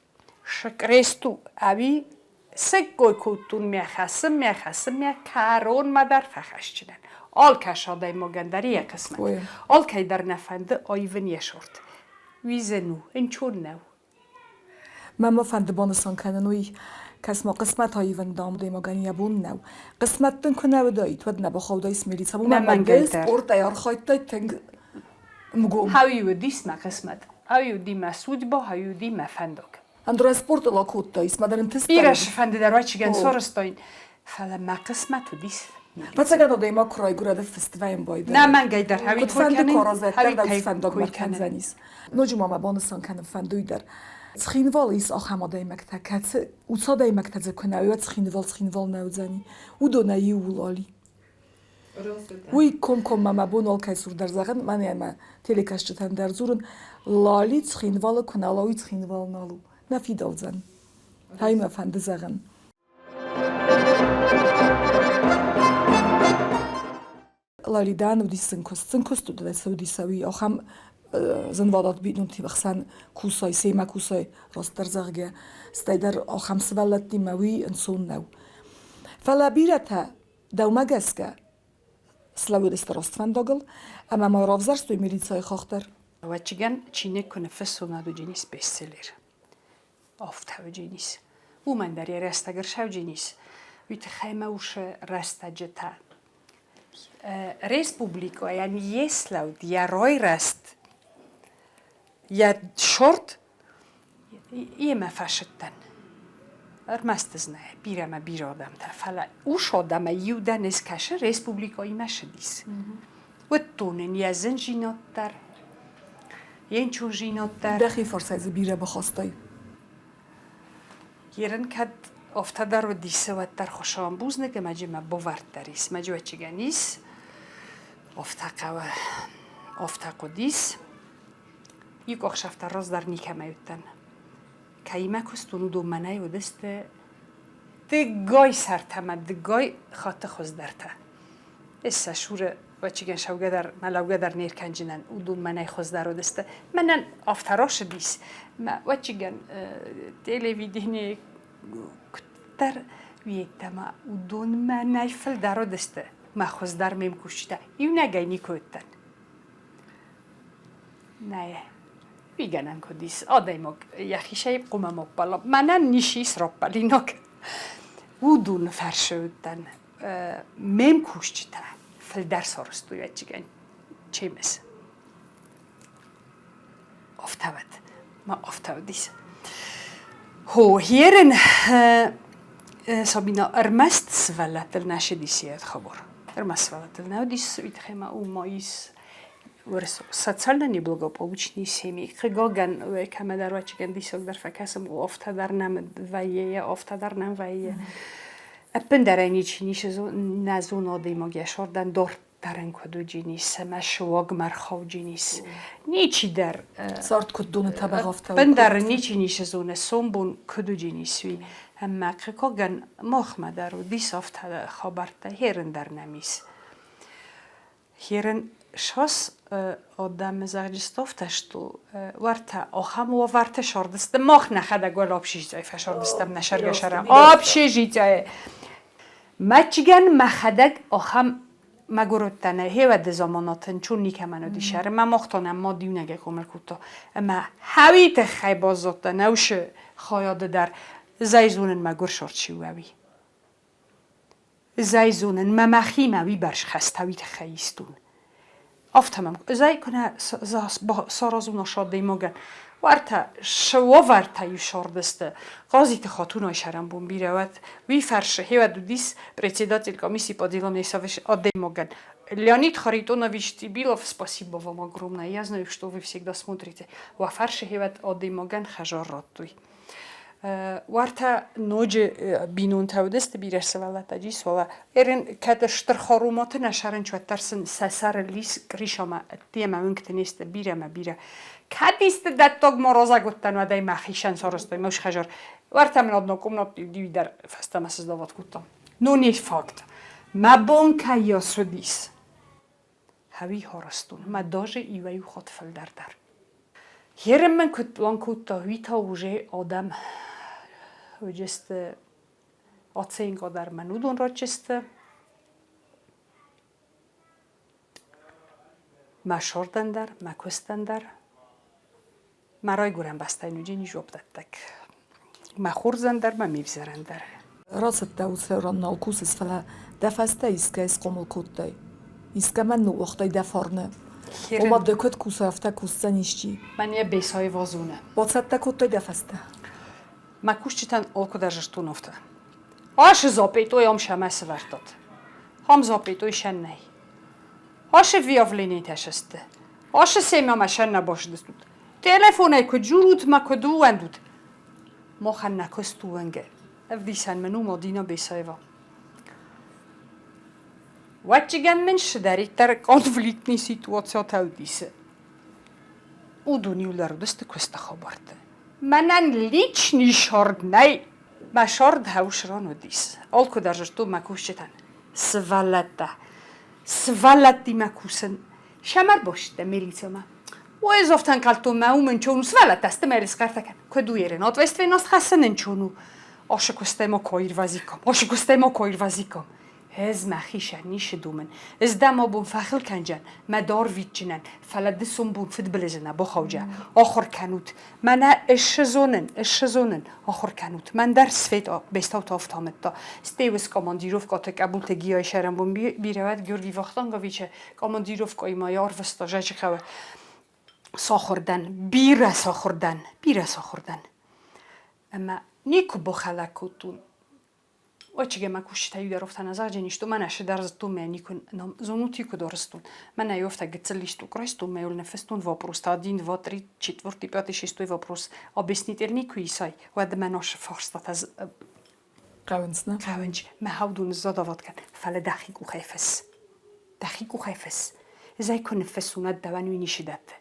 Шы крест у, ӕви сыккой кодтон мӕ хӕсы, мӕ хӕсы, мӕ кӕронмӕ дӕр фӕхӕсджынӕн. Алкӕцы адӕймагӕн дӕр йӕ хъысмӕт. Алкӕй дӕр нӕ фӕнды аивын йӕ сорт. Уый зын у, ӕнцон нӕу. Мӕн ма фӕнды банысан кӕнын уый, кӕс-ма, хъысмӕт аивын, дам, адӕймагӕн йӕ бон нӕу. Хъысмӕт дын куы нӕ уыдаид, уӕд нӕ бахаудаис милицӕмӕ. Нӕ мӕнгӕй дӕр. Спортӕй архайдтай тынг мгом. Хауи уыдис мӕ хъысмӕт, хауи уыди мӕ судьба, хауи уыди мӕ фӕндаг. Ӕндӕр спортыл акодтаис, мӕ дӕр ӕнтыст Бирӕ фӕнды дӕр уӕчигӕн сорыстойн, фӕлӕ мӕ хъысмӕт уыдис. Ӕвӕццӕгӕн адӕймаг куы райгуырӕд фестивалӕн байдайы. Нӕ мӕнгӕй дӕр хауи Куыд фӕнды куы аразӕд дӕр дӕ фӕндагмӕ кӕндзӕнис. Ноджы ма мӕ банысан кӕнын фӕнды уый дӕр. Цхинвалы ис ахӕм адӕймӕгтӕ, кӕцы уыцы адӕймӕгтӕ дзы куы нӕ уой, уӕд Цхинвал Цхинвал нӕ уыдзӕни. Уыдонӕй иу у Лали. Уый комкоммӕ мӕ бон алкӕй цур дӕр зӕгъын, мӕнӕ мӕ телекӕсджытӕн дӕр дзурын, Лали Цхинвалы куы нал уый Цхинвал нал у. Нӕ фидӕлдзӕн. Ай мӕ фӕнды зӕгъын. Лалидӕн уыдис зын куыст. Зын куыст уыд, уыдис уый ахӕм зынвадат бинонти ӕхсӕн кусай, семӕ кусай, растдӕр зӕгъгӕ, стӕй дӕр ахӕм сывӕллӕттимӕ уый ӕнцон нӕу. Фӕлӕ бирӕтӕ дӕумӕ гӕсгӕ слӕууыдысты раст фӕндагыл ӕмӕ ма равзӕрстой милицӕйы хахх дӕр. Ӕвӕццӕгӕн, чиныг куы ныффыссон, уӕд уыдзӕнис бестселлер. Афтӕ уыдзӕнис. Уымӕн дӕр йӕ рӕстӕг ӕрсауджын ис. Уый тыххӕй мӕ усы рӕстӕджытӕ республикӕйӕн йе слӕуд, йӕ райрӕзт, йӕ сорт йемӕ фӕсыдтӕн. Ӕрмӕст ӕз нӕ, бирӕ мӕ бирӕ адӕмтӕ, фӕлӕ ус адӕмӕй иу дӕн ӕз кӕсы республикӕимӕ сыдис. Уыдтон ын йӕ зынзинад дӕр, йе нчонзинад дӕр. Дӕхи фӕрсӕй дзы бирӕ бахастай. Ерын кӕд афтӕ дӕр уыдис, уӕддӕр Хуыцауӕн бузныг ӕмӕ джы мӕ бовӕрддӕр ис, мӕ джуӕччигӕн ис. Афтӕ хъӕуы, афтӕ хъуыдис. Иу къохсӕфтӕ раздӕр никӕмӕй уыдтӕн. Кӕимӕ куыстон, уыдон мӕнӕй уыдысты дыггай сӕртӕ мӕ дыггай хатты хуыздӕртӕ. Эс сӕ шуры вӕччиген шӕугӕ дӕр мӕ лӕугӕ дӕр не ркӕнджынӕн, уыдон мӕнӕй хуыздӕр уыдысты. Мӕнӕн афтӕ росыдис, мӕ вӕччиген телевидение куыддӕр уеддӕмӕ уыдон мӕнӕй фылдӕр уыдысты. Мӕ хуыздӕр ме мкусджытӕ иунӕгӕй никуы уыдтӕн. Нӕ, уый гӕнӕн куыд ис, адӕймаг йӕхицӕй хъуамӕ ма ппӕла. Мӕнӕн ницы ис раппӕлинаг. Уыдоны фӕрсы уыдтӕн. Ме мкусджытӕ фылдӕр сарӕзтой ӕвӕццӕгӕн чемес. Афтӕ уӕд, ма афтӕ уыдис. Хо, херын Сабина ӕрмӕст сывӕллӕттыл нӕ сыдис йӕ хабар. Ӕрмӕст сывӕллӕттыл нӕ уыдис, уый тыххӕй ма у ма ис социально неблагополучные семьи. Хъыгагӕн, кӕмӕдӕр ӕвӕццӕгӕн диссагдӕр фӕкӕсӕм, афтӕ дӕр нӕм вӕййы, афтӕ дӕр нӕм вӕййы. Ӕппындӕр ӕй ничи ницы нӕ зоны адӕймаг йӕ сордӕн дарддӕр ын куыд уыджынис, ӕмӕ суагмӕ рхауджынис. Ничи дӕр Цард куыд доны тӕбӕгъ афтӕ ӕппындӕр ничи ницы зоны, сомбон куыд уыджынис, уый. Ӕмӕ хъыгагӕн махмӕ дӕр уыдис афтӕ хабӕрттӕ, херын дӕр нӕм ис. Херын сас адӕмы зӕгъджыстовтӕ сты, уӕртӕ ахӕм уавӕрты сардысты. Мах нӕхӕдӕг уал общежитийы фӕсардыстӕм нӕ сӕргӕсӕрӕ. Общежитийы! Мӕчгӕн мӕхӕдӕг ахӕм мӕгуыр уыдтӕн, хевӕды заманатын чун никӕмӕн уыдис ӕры. Мӕ махтон ӕм мад иунӕгӕй хъомыл кодта. Ӕмӕ хӕуи тыххӕй баззадтӕн ӕусы хайады дӕр. Зӕй зонын мӕгуыр сорт чи у, ӕви. Ӕз ӕй зонын, мӕ мӕхимӕ уыйбӕрц хӕстӕ уый тыххӕй истон. Афтӕ мӕм, ӕз ӕй куынӕ саразон ас адӕймагӕн, уӕртӕ уавӕртӕ-иу сардысты. Хъазиты Хатунайы сӕрӕнбон бирӕ уӕд. Уый фӕрсы, хеуӕд уыдис председатель комиссии по делам адӕймагӕн. Леонид Харитонович Тибилов, спасибо вам огромное, я знаю, что вы всегда смотрите. Уӕ фӕрсы хеуӕд адӕймагӕн хӕзар радтой. Уӕртӕ ноджы бинонтӕ уыдысты бирӕ сывӕллӕттӕ джисола. Эрин кӕд стыр хорумоты нӕ сӕрынч, уӕддӕр сын сӕ сӕры лис кришамӕ ӕддемӕ уынгты не сты бирӕ мӕ бирӕ. Кӕд исты дӕттог морозаг уыдтӕн, уӕд ӕй мӕхицӕн сарӕзтой мӕ усхӕзар. Уӕртӕ мын одно комнатный дӕр фӕстӕмӕ сыздават кодта. Но не факт. Мӕ бон кӕй уыдис, хӕуи хоростун, мӕ даже иуӕй-иу хатт фылдӕр дӕр. Херем мын куыд пълан кодта, уый та уже адӕм уыдысты оценка дӕр мӕн уыдон рачысты. Мӕ сордӕн дӕр, мӕ куыстӕн дӕр. Мӕ райгуырӕн бӕстӕйы ноджы низуапдӕттӕг. Мӕ хорзӕн дӕр, мӕ ме взӕрӕн дӕр. Рацыдтӕ уыцы ран нал кусыс, фӕлӕ дӕ фӕстӕ искӕй схъомыл кодтай. Искӕмӕн ныууагътай дӕ фарны. Ома ды куыд кусай, афтӕ кусдзӕн исчи. Мӕн йӕ бесайы вазоны. Бацӕттӕ кодтай дӕ фӕстӕ. Мӕ кусджытӕн алкуыдӕр зыстон афтӕ. Ашы запъетъой ам сӕмӕ сывӕрдтат. Ам запъетъой сӕн нӕй. Ашы виявленитӕ сысты. Ашы семӕ сӕн нӕ басыдыстут. Телефонӕй куыд дзурут мӕ куыд ууӕндут? Махӕн нӕ куыст у уӕнгӕ. Ӕвдисӕн мын у Мадина Бесаева. Уӕдчигӕн мын цыдӕриддӕр конфликтный ситуациятӕ уыдис. Уыдон иуылдӕр уыдысты куысты хабӕртты. Мӕнӕн личный сорд нӕй. Мӕ сорд хӕусрон уыдис. Алкуыдӕр зыдтон мӕ кусджытӕн. Сывӕллӕттӕ. Сывӕллӕттимӕ кусын Сӕмӕ ӕрбацыдтӕн милицӕмӕ. Ой, ӕз афтӕ ӕнхъӕлдтон, мӕ уым ӕнчон у, сывӕллӕттӕ сты мӕ схъӕртӕ кӕн. Куыд у ерен, ответственность хӕссын ӕнчон у. Ашы куыстӕй ма куы аирвӕзиккам, ашы куыстӕй ма куы аирвӕзиккам. Ӕз мӕхицӕн ницы домын. Ӕз дӕм абон фӕхыл кӕнджӕн, мӕ дарвитджынӕн, фӕлӕ ды сомбон фыдбылызы нӕ бахауджӕ. Ахуыр кӕнут. Мӕнӕ ыссы зонын, ыссы зонын, ахуыр кӕнут. Мӕн дӕр Свет Бестауты афтӕ амыдта. Стӕй командировкӕты Къӕбулты Гияйы сӕрӕнбон бирӕ уӕд Георгий Вахтанговичы командировкӕимӕ йӕ арвыста Зӕджыхъӕуы. Сахуыр дӕн, бирӕ сахуыр дӕн, бирӕ сахуыр дӕн. Ӕмӕ никуы бахӕлӕг кодтон. Очиге мӕ кусджытӕ иу дӕр нӕ загъджен исту, мӕнӕ сыдӕр зыдтон мӕ никуы зонут икуы дорыстон. Мӕнӕ ёфтӕ гыццыл листок райстон, мӕ йыл ныффыстон вопрос, один, два, три, четвертый, пятый, шестой вопрос. Объяснитель никуы исай, уӕд мӕ носы фарстатӕ Хъӕуынц, нӕ? Хъӕуынц. Мӕ хаудон задават кӕн, фӕлӕ дӕхи къухӕй фысс. Дӕхи къухӕй фысс. Ӕз ӕй куы ныффыссон, уӕд дӕуӕн уый ницы дӕтты.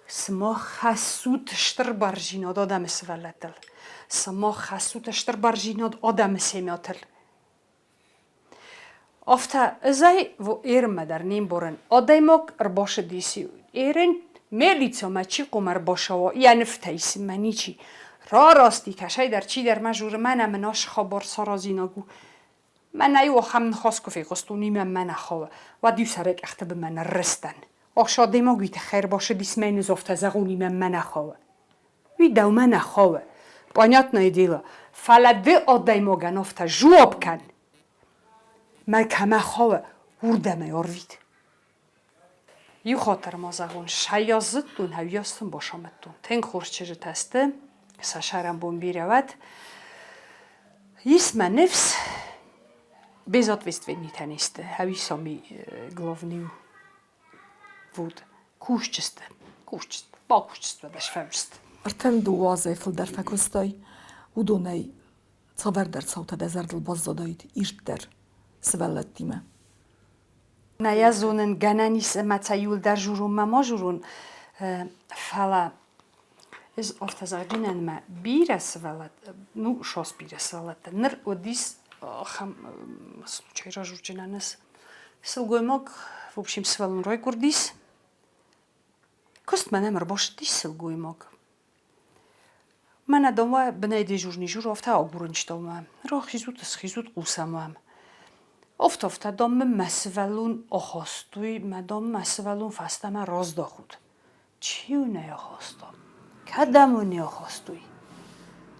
Сымах хӕссут стыр бӕрзинад адӕмы сывӕллӕттыл. Сымах хӕссут стыр бӕрзинад адӕмы семьятыл. Афтӕ ӕз ӕй ерынмӕ дӕр не мбарын. Адӕймаг ӕрбацыдис ерын милицӕмӕ чи хъуамӕ ӕрбацӕуа, йӕ нывтӕ исынмӕ ничи. Рараст и кӕсӕйдӕр чидӕр мӕ журы, мӕнӕ мын ас хабар саразинаг у. Мӕнӕ иу ахӕм ныхас куы фехъуыстон, уый мӕ нӕ хъӕуы, уӕд-иу сӕрӕй къӕхты бынмӕ ныррызтӕн. Ас адӕймаг уый тыххӕй ӕрбацыдис мӕ йын афтӕ зӕгъон, уый мӕ нӕ хъӕуы. Уый дӕумӕ нӕ хъӕуы. Понятное дело, фӕлӕ ды адӕймагӕн афтӕ жуап кӕн. Мӕ кӕмӕ хъӕуы, уырдӕм ӕй арвит. Иу хатыр ма зӕгъон, сӕйас зыдтон, ӕвйас сын басамыдтон. Тынг хорз чызджытӕ сты, сӕ сӕрӕнбон бирӕ уӕд. Ис мӕ ныфс, безответственныйтӕ не сты, ӕви сами главный вот кусджысты, кусджысты, бакусджысты дӕ сфӕлдыст. Ӕртӕн дыууӕ азӕй фылдӕр фӕкуыстай, уыдонӕй цавӕрдӕр цаутӕ дӕ зӕрдыл баззадаид ирддӕр сывӕллӕттимӕ? Нӕ йӕ зонын, гӕнӕн ис ӕмӕ цӕ иуылдӕр журон мӕ ма журон, фӕлӕ ӕз афтӕ зӕгъдзынӕн, мӕ бирӕ сывӕллӕттӕ, ну, шос бирӕ сывӕллӕттӕ. Ныр уыдис ахӕм случай ражурджынӕн ӕз. Сылгоймаг, в общем, сывӕллон райгуырдис. Куыстмӕ нӕм ӕрбацыдис сылгоймаг. Мӕнӕ дӕумӕ бынӕй дежурный жур афтӕ агурын дӕумӕ. Рахизут, схизут, хъусӕм уӕм. Афтӕ-афтӕ, дам мын мӕ сывӕллон ахастой, мӕ, дам, мӕ сывӕллон фӕстӕмӕ раздахут. Чи у нӕ ахаста? Кӕдӕм у нӕ ахастой?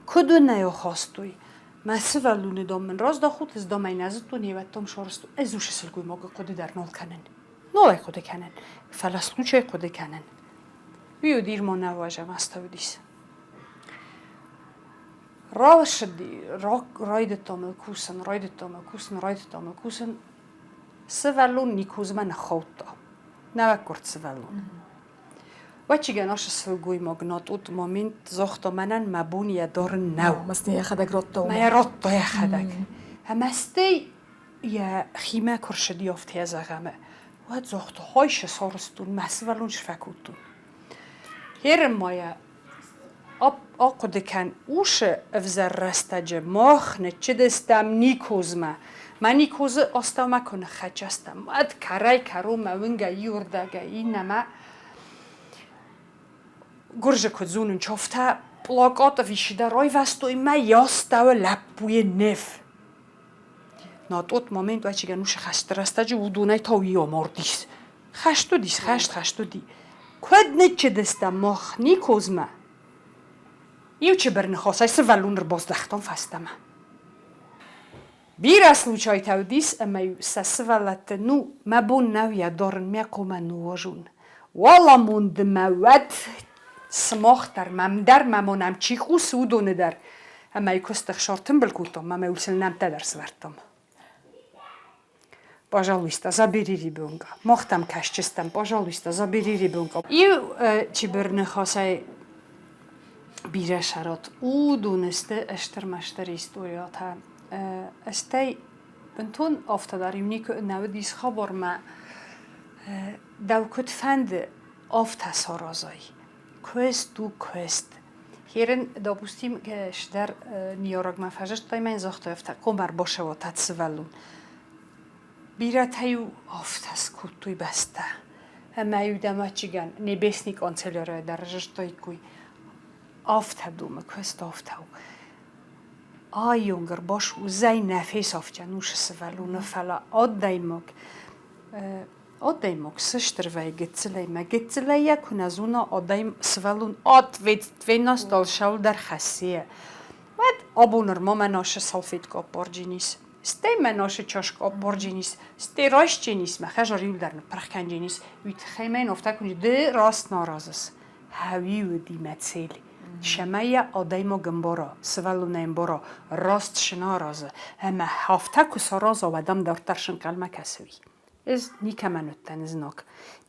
Куыд у нӕ ахастой? Мӕ сывӕллоны, дам, мын раздахут, ӕз, дам, ӕй нӕ зыдтон, йе дам, сарӕзтон. Ӕз уыцы сылгоймагы хъуыды дӕр нал кӕнын. Нал ӕй хъуыды кӕнын, фӕлӕ случай хъуыды кӕнын. Уый уыд Ирмон ӕвӕзӕм астӕудис. Раласыди, райдыдта мыл кусын, райдыдта мыл кусын, райдыдта мыл кусын. Сывӕллон никозмӕ ныххаудта. Нӕуӕггуырд сывӕллон. Вӕччигӕн ашы сылгоймаг на тот момент загъта мӕнӕн мӕ бон йӕ дарын нӕу. Мӕ йӕхӕдӕг радта. Мӕ йӕ радта йӕхӕдӕг. Ӕмӕ стӕй йӕ химӕ куы рцыди, афтӕ йӕ зӕгъӕм, уӕд загъта, хойсы сарӕзтон, мӕ сывӕллон сфӕкодтон. Херын ма йӕ ахъуыды кӕн, усы ӕвзӕр рӕстӕджы мах ныччыдыстӕм Никозмӕ. Мӕ Никозы астӕумӕ куы ныххӕццӕ стӕм, уӕд кӕрӕй-кӕронмӕ уынгӕй иуырдӕгӕй иннӕмӕ гуырзы куыд зонын, афтӕ плакат ӕви райвӕзтой мӕ астӕуы лӕппуйы ныв. На тот момент вӕччигӕн уыцы хӕсты рӕстӕджы уыдонӕй та уый амардис. Хӕст уыдис, хӕст, хӕст уыди. Куыд ныччыдыстӕм мах Никозмӕ? Иу чыбыр ныхасӕй сывӕллон ӕрбаздӕхтон фӕстӕмӕ. Бирӕ случайтӕ уыдис, ӕмӕ-иу сӕ сывӕллӕтты, ну, мӕ бон нӕу йӕ дарын, мӕ комӕ ныуазон. Уал амонды мӕ уӕд сымах дӕр, мӕм дӕр, мӕ монӕм чи хъусы, уыдоны дӕр. Ӕмӕ куысты хсар тымбыл кодтам, ӕмӕ сыл нӕмттӕ дӕр сӕвӕрдтам. Пожалуйста, забери ребенка. Мах там кӕсджыстӕм, пожалуйста, забери ребенка. Иу чибыр ныхасӕй бирӕ сарат. Уыдон сты стыр-мӕстыр историятӕ. Стӕй бынтон афтӕ дӕр иу никуы нӕ уыдис хабармӕ. Дӕу куыд фӕнды, афтӕ саразай. Куыст у куыст. Херен, допустим, стӕр ныййарӕгмӕ фӕзындтай мӕн загътой афтӕ, комар башаватат сывӕллон. Бирӕтӕ-иу афтӕ скодтой бӕстӕ. Ӕмӕ-иу дӕм ачигӕн небесный канцелярийӕ дӕр зыдтаиккой. Афтӕ домы куыст, афтӕ у. Айонг ӕрбас уыдзӕй нӕ фесӕфдзӕн уыцы сывӕллоны, фӕлӕ адӕймаг адӕймаг сыстыр вӕййы гыццылӕй мӕ гыццылӕй йӕ куы нӕ зона адӕм сывӕллон ответственность алцӕуылдӕр хӕссы. Уӕд абон нырма мӕ насы салфетка аппарджынис, стӕй мӕ насы чашка аппарджынис, стӕй райсджынис, мӕ хӕзар иуылдӕр ныппырх кӕнджынис. Уый тыххӕй мӕ йын афтӕ куы ды раст нӕ аразыс. Хӕуи уыди мӕ цель. Цӕмӕй йӕ адӕймаг ӕмбара, сывӕллон ӕмбара, раст цы нӕ аразы, ӕмӕ афтӕ куы сараза, уӕд ӕм дарддӕр цы нхъӕлмӕ кӕсы, уый. Ӕз никӕмӕн уыдтӕн знаг.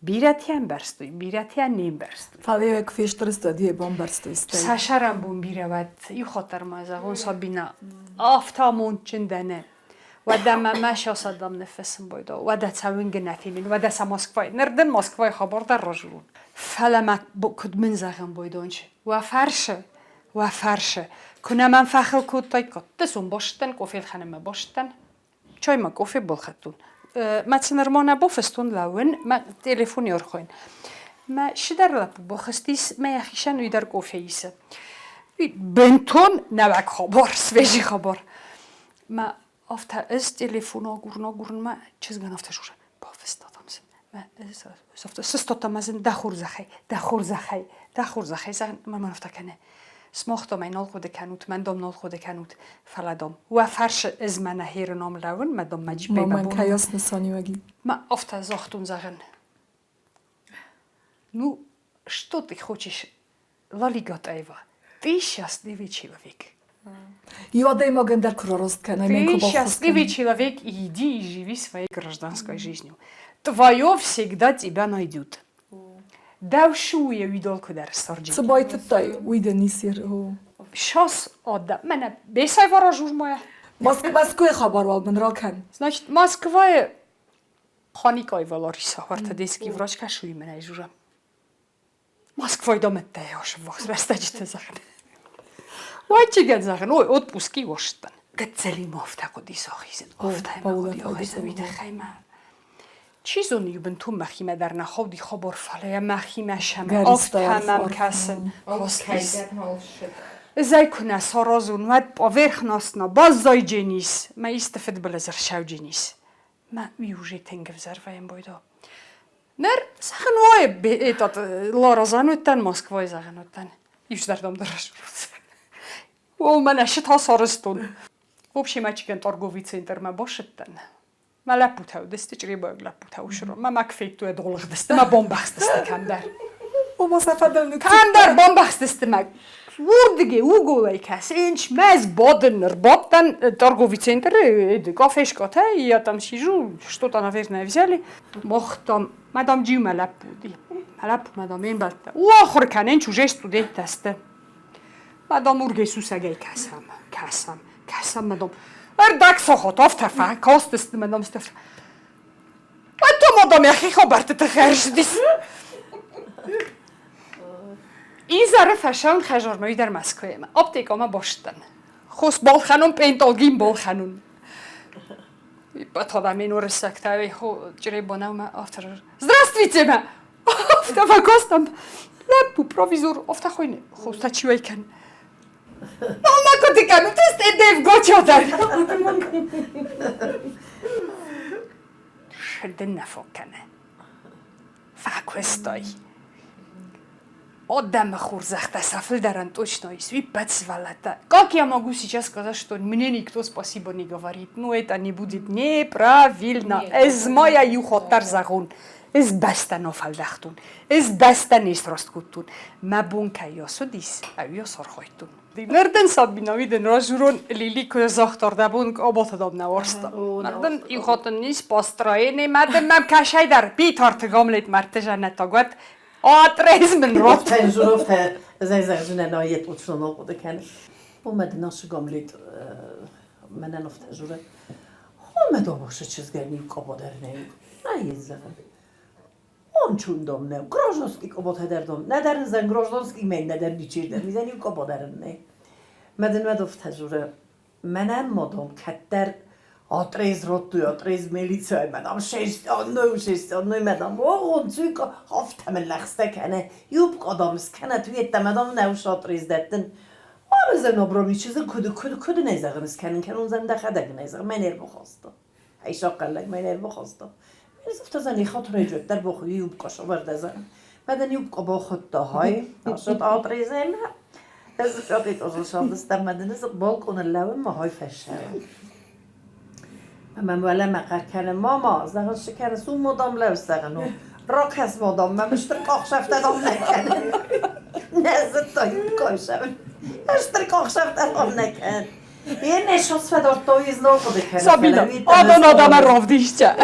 Бирӕтӕ ӕмбӕрстой, бирӕтӕ не мбӕрстой. Фӕлӕ йӕ куы фестыр уӕд йӕ бамбӕрстой стӕй. Сӕ сӕрӕнбон бирӕ уӕд. Иу хатт дӕр ма зӕгъон, Сабина, афтӕ амондджын дӕ нӕ. Уӕдӕ мӕ мӕ сасадам ныффыссын байдал. Уӕдӕ цӕуынгы нӕ фенин, уӕдӕ сӕ Москвайы. Ныр дын Москвайы хабар дӕр разурон. Фӕлӕ мӕ куыд мын зӕгъын байдонч? Уӕ фӕрсы, уӕ фӕрсы. Куы нӕ мӕм фӕхыл кодтаиккат, дысон бастдӕн, къофе лхӕнынмӕ бастдӕн. Чай ма кофе балхӕдтон. Мӕ цы нырма нӕ бафыстон лӕууын, мӕ телефон ӕрхойын. Мӕ чидӕр лӕппу бахызтис, мӕ йӕхицӕн уый дӕр кофе исы. Бынтон нӕуӕг хабар, свежий хабар. Мӕ афтӕ ӕз телефон агурын, агурын, мӕ чызгӕн афтӕ зуры, бафыстатам сын. Мӕ ӕз афтӕ сыстадтам мӕ сын дӕ хорзӕхӕй, дӕ хорзӕхӕй, дӕ хорзӕхӕй, зӕгъын, мӕ мӕн афтӕ кӕны. Сымах дам ӕй нал хъуыды кӕнут, мӕн дам нал хъуыды кӕнут, фӕлӕ дам, уӕ фарсы ӕз мӕнӕ херы ном лӕууын, мӕ дам мӕ джиппӕй Мамӕн кӕйас нысаниуӕги? Мӕ афтӕ загътон, зӕгъын. Ну, что ты хочешь, Лали Гатаева? Ты счастливый человек. Иу адӕймагӕн дӕр куы рараст кӕнай, мӕн Ты куы баххуыс счастливый кӕнай. человек, и иди и живи своей гражданской жизнью. Твое всегда тебя найдет. Дӕу шуйы уидол куыдӕр ссарджи. Цы байтыдтай, уый дӕ ницы Сейчас отдам. Мӕнӕ бесай варажур моя. Москвайы хабар уал мын ракӕн. Значит, Москвайы Ханикаева Лариса ортодетский врач кӕсуй мӕнӕй жужа. Москвай домӕдтӕ ошввахс рӕстӕджыты зӕгъын. Уайчигӕн зӕгъын, ой, отпуски уастан. Гыццӕли ма афтӕ хъуыди сахизын, афтӕ ма хъуыди ахизын, уый тыххӕй ма Чи зоны, иу бынтон мӕхимӕ дӕр нӕ хауди хабар, фӕлӕ йӕ мӕхимӕ сӕм афтӕ мӕм кӕсын. Ӕз ӕй куы нӕ саразон, уӕд поверхностно баззайдженис, мӕ исты фыдбылыз ӕрцӕудженис. Мӕ уый уже тынг ӕвзӕр вӕййын байдо. Ныр зӕгъын уой, этот Ларазан уыдтӕн, Москвайы зӕгъын уыдтӕн. Иуздӕрдӕм дӕр О, мӕнӕ шыта сарӕзтон. В общем, ачиген торговый центрмӕ башыдтӕн. Мӕ лӕппутӕ уыдысты, чъребойаг лӕппутӕ уысырон. Мӕ мӕ куы федтой, долыгъдысты, мӕ бамбӕхстысты кӕмдӕр. Ома сӕ фӕдыл Кӕмдӕр бамбӕхстысты мӕ уырдыгӕй уголӕй кӕсынч, мӕ сбадын ӕрбадтӕн торговый центры кафешкӕтӕ, я там сижу, что-то, наверное, взяли. Мах там, мадам Джиу мӕ лӕппу уыди. Мӕ лӕппу, мадам ӕмбӕлттӕ. У ахуыр кӕнын чужой студенттӕ сты. Мадам ургӕй сусӕгӕй кӕсӕм, кӕсӕм, кӕсӕм, мадам. Ӕрдӕг сахат афтӕ фӕкастысты, мадам стӕ. Уӕдта мадам йӕхи хабӕртты тыххӕй ӕрцыдис. Изӕры фӕсӕн хӕзармӕ уый дӕр Мӕскуыйы. Аптекӕмӕ бастдӕн. Хос балхӕнон, пенталгин балхӕнон. Потом уырыссӕгтӕ чъребонӕумӕ афтӕ Здравствуйте, мӕ! Афтӕ фӕкастӕн. Лӕппу, провизор, афтӕ хуыйны. Хостӕ чи уӕй кӕны? Мама куыд кӕны? Ты девгоча дӕр. Шыдын нӕ фӕкӕны. Фӕкуыстай. Адӕмы хорзӕхтӕ сӕ фылдӕрӕн точно есть. Уый сывӕллӕттӕ. Как я могу сейчас сказать, что мне никто спасибо не говорит? Ну, это не будет неправильно. Ӕз ма йӕ иу хатт дӕр зӕгъон. Ӕз бӕстӕ нӕ фӕлдӕхтон. Ӕз бӕстӕ не сраст кодтон. Мӕ бон кӕй ацыдис, ӕви ацархайдтон. Ныр дын Сабина, дын разурон Лили куы загъта, дӕ бон къабатӕ дам нӕ уарзта. Ныр дын иу хатт ын ис построение, мӕ дын мӕм кӕсай дӕр битарты Гамлет мӕрдты жӕнӕттаг уӕд. Атрез мын рот. Журовтӕ зӕгъзынӕ йӕ точно нал хъуыды кӕны. Омӕ дын ацы Гамлет мӕнӕн афтӕ дзуры. Омӕ домахсы чызгӕн иу къаба дӕр нӕй. Нӕ зӕгъын. Ончун дом нӕу. Гражданский къаботӕ дӕр дом. Нӕдӕр ын гражданский мӕн нӕдӕр ничи дӕр. Мизӕн иу къаба дӕр ын нӕй. Мӕ дын уӕд афтӕ дзуры. Мӕнӕн ма дам кӕддӕр отрез радтой, отрез милицӕй, мадам шесть одной, шесть одной, мадам огъон цуйка, афтӕ мын лӕгъстӕ кӕны, юбка дам скӕнӕт, уеддӕмӕ дам нӕ ус отрез дӕттын. Амызен Абрамичызын куыд куыд куыд нӕ зӕгъын скӕнын кӕнон дӕхӕдӕг нӕ зӕгъ мӕн ӕрбахаста. Айсахъӕллӕг мӕн ӕрбахаста. Мин хатырайджөттер боху юбка шовардаза. Маден юбка бохутта хай. Ашот атрезем. Ez csak azon маден ez balkon levem ma haj fessel. Men wala ma qarkane mama, zagan shikane su modam lev sagano. Rakhas modam, ma mishter qaqshafta dam nekane. Nezet yubka sham. Mishter qaqshafta dam nekane. Én is azt fedarta, Sabina, adon adama rovdişçe.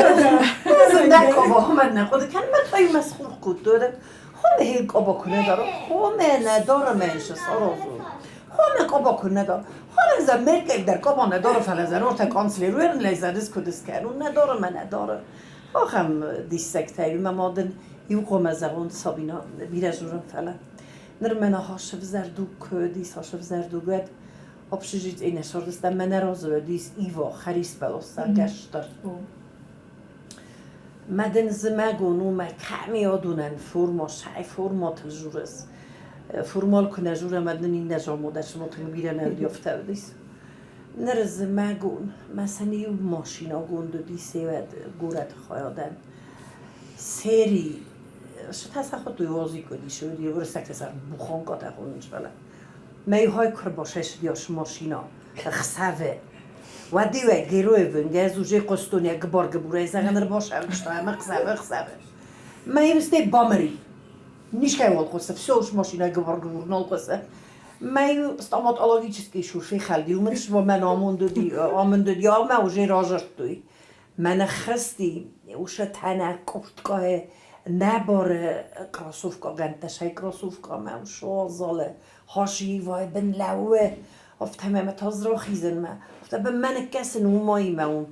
Общежит и нешордыста менерозуэдис иво хариспелоса гештар. Маден змагону ма ками одунен форма шай форма тжурес. Формал кунежура маден ин нежамода шмотин бирен ёфтавдис. Нер змагон масани машина гонду дисевед гурат хаяден. Сери шатаса худ уози куди шуди урсактесар бухонка тахунчвала. Мей хай курбашеш диаш машина хсаве. Вадиве героевен гез уже қостония гбар гбуре заган рбоша что ма хсаве хсаве. Мей сте бамери. Нишкай волкоса, все уж машина гбар гбур нолкоса. Мей стоматологический шуши халди умен шво мен амунду ди амунду ди ама уже ражартуй. Мен хасти уша тана курткае набор кроссовка ганташай кроссовка ма шо зале хаши вай бен лауе офтаме ма тазрахизен ма офта бен мен кесен умай ма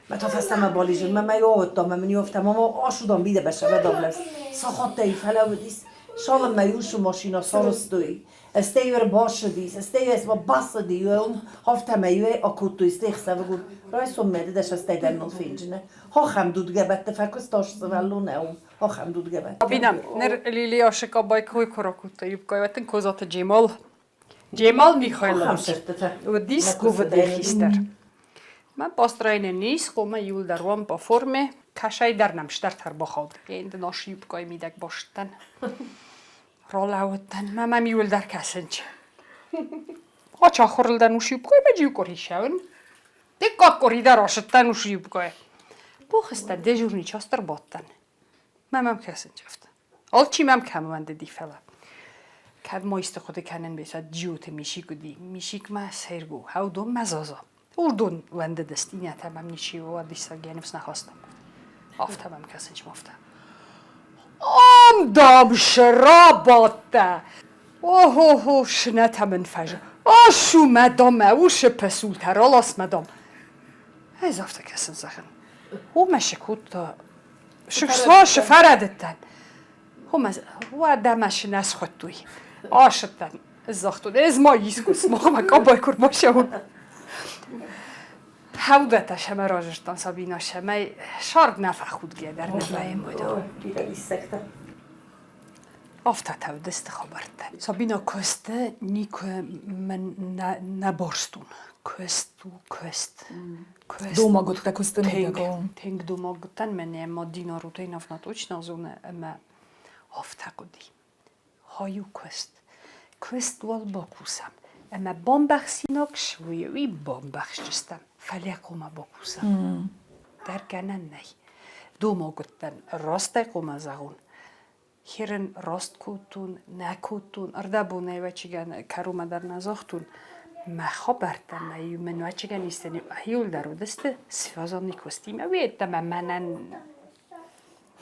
ма тафастама балижен ма ма ёвта ма мен ёфта ма ашудам биде баша давлес сахатей фалавдис шалам ма юшу машина сарстуй استيور باشديس استيور اسمه باسدي يوم هفته ما يوه اكوتو استيخ Rajzom med de finjne. Hachem dudgebette fekosztas vellone hachem dudgebette. Sabina, ner Liliya shikabay koy korakutta yubkayvatin kozata Cemal. Cemal Mikhailovich. Udis guvdehister. Мен построение низ, кома юлдар по форме, кашай дар намштар тарбахад. Енді наш юбкай мидек баштан. Ролауттан, мамам юлдар касынч. Ача хурылдан уш юбкай, ма жью коришавын. Диккак коридар ашыттан уш юбкай. Бухыста дежурный частыр баттан. Мамам касынч афта. Алчи мам камванды дифала. Кад моисты худы канен беса джуте мишикуди. Мишик ма сергу, хаудо мазаза. Урдун ванды дестиня тамам ничего адиса геневс нахостам. Афта мам касынч мафта. Ам дам шрабатта. Охо шнета من فجر. Ашу мадам уш пасул таралас мадам. Ez afta kesin zachen. Ho mashikut شو شفردتن هما هو دمش ناس خطوي عاشتن الزختون از ما يسكس ما ما كبا كور ما شو حودة شما راجرتان سابینا شما شارد نفع خود گدر نفعیم بودا Afta deste خبرت Sabina koste niko men naborstun. Köst köst. Домагот косте мидего. Тенг домаготан мен ма дина рутейнав на точно зоне ма афта қуди. Хаю köst. Köst wal bakusam. Ама бомбахсинок швуи бомбахшчистам. Фалекума бакусам. Дәркәнән най. Домаготтан растай қумазагун. Херен рост кутун, накутун, ардабун айвачиган карума дар назохтун. ما خبرتن ما من وچگان истани هیول در دست سفازان نیکوستی ما ویت ما منن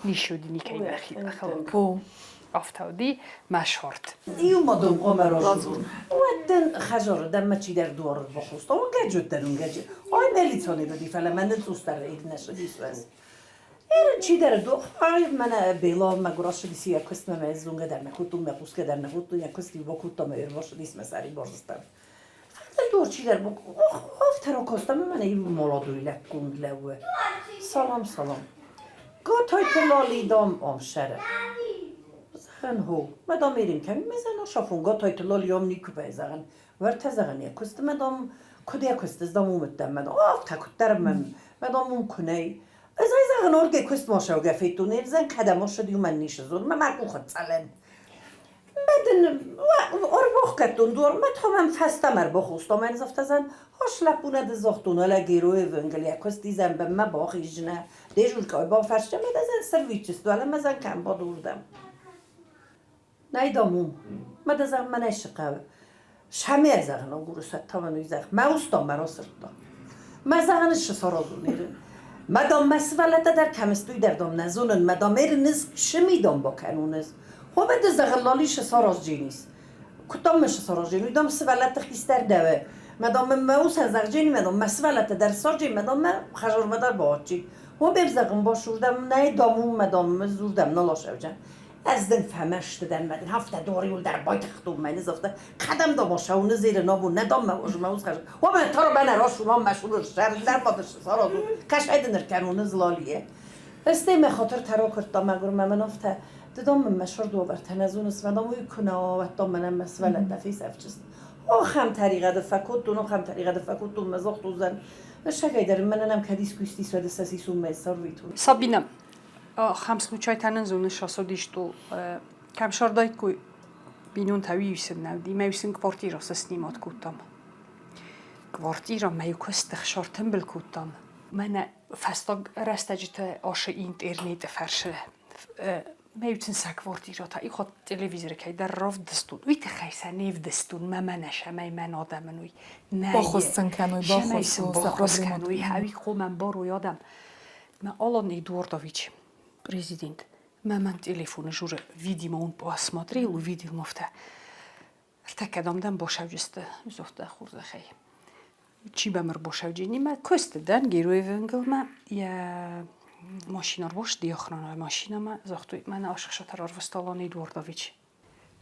نشودی نیکی بخی По. افتادی مشارت يوم قمر ودن خجر دم چی در دوار بخوست اون گجت در اون گجت آی ملیتانه بدی فلا من توستر اید نشدی سوز Eren چی در دو آی من بیلا ما گراش دیسی یا کست ما زونگه در نخوتو ما قوسکه در نخوتو یا کستی با کوتا ما ارواش دیس مساری بارستم Фале дур чи дар офтаро костам من ای мола дуйлак гундлаве. Салам салам. Готай тлали дам ам шере. Зан хо. Мадам мерим ками мезана шафун готай тлали ам нику безан. Уӕртӕ зӕгъын, йӕ куысты мӕ дам, куыд йӕ куысты, дам, уым уыдтӕн, мӕ дам, афтӕ куыддӕр мӕм, мӕ дам, уым куы нӕй. Ӕз ӕй зӕгъын, оргӕ куыстмӕ ссӕугӕ федтон, ӕвзӕн кӕдӕм ссыд, уымӕн ницы зонын, мӕ мӕ къухы цӕлӕн. Мӕ дын ӕрбахгӕдтон дуар, мӕ та мӕм фӕстӕмӕ ӕрбахоста, мӕн зафтӕзӕн, хас лӕппу нӕ ды загътон, алӕ Героевы йӕ куыст изӕмбӕммӕ бахизджынӕ, дежуркӕй бафӕрсчӕ, мӕ дӕзӕн сырвитчысту, алӕ мӕ зӕн кӕм бадурдӕм. Нӕй дам уым. Мӕ дӕ зӕгъ, мӕнӕ цы хъӕуы. Сӕмӕ зӕгъын агуры сӕттавӕн уый зӕгъ. Мӕ ус дам мӕ расырдта. Мӕ зӕгъын ссы саразон ерын. Мӕ дам мӕ сывӕллӕттӕ дӕр кӕм сты, уый дӕр дам нӕ зонын. Мӕ дам ерын ӕз сыми дам бакӕнон ӕз. Хомӕ ды зӕгъын лали шы сараздженис. Куыд дам мӕ шы саразджен, уый дам сывӕллӕтты хистӕр дӕуы. Мӕ дам мӕ усӕн зӕгъджени, мӕ дам мӕ сывӕллӕттӕ дӕр сарджен, мӕ дам мӕ хӕжормӕ дӕр баадджи. Хомӕ зӕгъын басурдӕм, нӕй дам у, мӕ дам зурдӕм нал асӕвджен. Ӕз дын фӕмӕсты дӕн, мӕ дын афтӕ дориуыл дӕр байтыгътон мӕ нызӕфтӕ. Кӕдӕм дам ацӕуын, зелы набон, нӕ дам мӕ уазы мӕ усхӕс. Уомӕ тарбӕнӕ расунам мӕ сулы сӕр ма дыс саразу. Кӕсай дын ӕркӕнон ызлалийы. Стӕй мӕ хатыртӕ ракуырдта мӕгуыр мӕ мын афтӕ, ды дам мын мӕ сырдуавӕртӕ нӕ зоныс, мӕ дам уый куы нӕ уа, уӕд дам мӕнӕн мӕ сывӕллӕттӕ фесӕфджысты. Ахӕм тӕригъӕды фӕкодтон, ахӕм тӕригъӕды фӕкодтон мӕ загътон, Сагай дӕр мӕнӕн ӕм кӕд искуы истис, уӕд сӕ сисунмӕ сӕрвитун. Сабина, ахӕм случайтӕ нын зоныс расодисту, кӕм сардаиккой бинонтӕ уый сын нӕ уыди, мӕ сын квартира снимать кодтам. Квартира мӕ куысты хсӕртымбыл кодтам. Мӕнӕ фӕстаг рӕстӕджыты ашы интернеты фӕрсы мӕ сын сӕ квартирӕтӕ ихот телевизоры кӕйдӕр равдыстон. Уый тыххӕй сӕ не вдыстон, мӕ мӕнӕ сӕмӕй мӕн адӕмӕн уый. Баххуыс сын кӕной, баххуыс баххуыс кӕной, хӕуи хъомӕн барой адӕм. Мӕ Алан Эдуардович, президент, мӕ мӕн телефоны журы, видимо, он посмотрел, увидел мафтӕ. Ӕртӕккӕ дам дӕм босӕвджысты, зофтӕ хорзӕхӕй. Чи бӕм ӕрбосӕвджинимӕ куысты дӕн Героевенгылмӕ йӕ машина ӕрбосыди охранаы машинӕмӕ, загътой, мӕнӕ Ашхшатар арвыста Алан Эдуардович.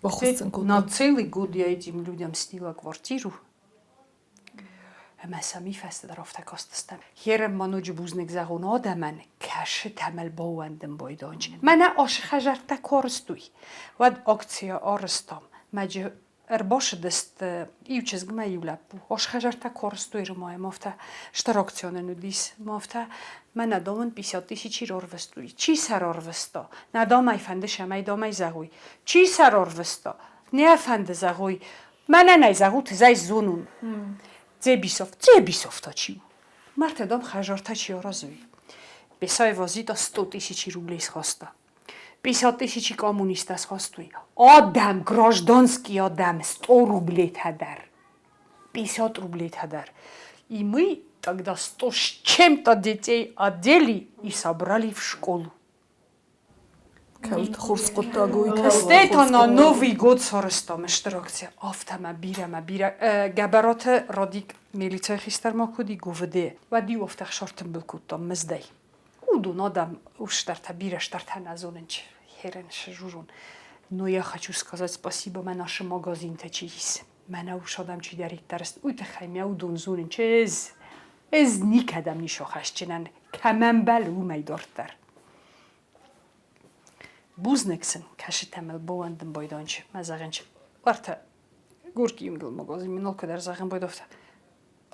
На целый год я этим людям сняла квартиру. Ӕмӕ сӕм фӕстӕдӕр афтӕ кастыстӕм. Херӕм ма ноджы бузныг зӕгъон адӕмӕн, кӕсы тӕмӕл баууӕндын байдонч. Мӕнӕ ашы хӕжӕрттӕ корыстуй. Уӕд акция арызтам. Мӕджы ӕрбасыдысты иу чызг мӕ иу лӕппу. Ас хӕжӕрттӕ корыстуй рымайӕм афтӕ стыр акционӕн уыдис. Афтӕ мӕнӕ домын 50 тысячи рарвыстуй. Чи сӕ рарвыста? Нӕ домӕй фӕнды сӕмӕй домӕй зӕгъуй. Чи сӕ рарвыста? Не фӕнды зӕгъуй. Мӕнӕн ӕй зӕгъут, ӕз ӕй зонун. Дзебисов, Дзебисов та чи у? Мартӕ дам хӕжартӕ чи аразуй? Бесаева Зита 100 тысячи рублей схаста. 50 тысячи коммунисттӕ схастой. Адӕм, гражданский адӕм, 100 рублей-тӕ дӕр. 50 рублей-тӕ дӕр. И мы тогда 100 с чем-то детей одели и собрали в школу. Кӕуылты хорз хъуыддаг у. Стӕй та на Новый год сарӕзтам стыр акци. Афтӕ мӕ бирӕ мӕ бирӕ. Гӕбӕраты Радик милицӕйы хистӕр ма куы уыди ГУВД, уӕд-иу афтӕ ӕхсӕртымбыл кодтам мыздӕй. Уыдон адӕм устӕртӕ, бирӕ стӕртӕ нӕ зонынч, херен сжужун. Но я хочу сказать спасибо мӕ нашы магазинтӕ чи ис. Мӕнӕ ус адӕм чидӕриддӕр уый тыххӕй мӕ уыдон зонынч ӕз. Ӕз никӕдӕм ницы хӕсджынӕн, кӕм ӕмбӕлы, уымӕй дарддӕр. Бузныг сын, кӕсытӕ мыл баууӕндын байдонч, мӕ зӕгъынч, уӕртӕ Горький уынгыл магазин мын алкӕдӕр зӕгъын байдофта.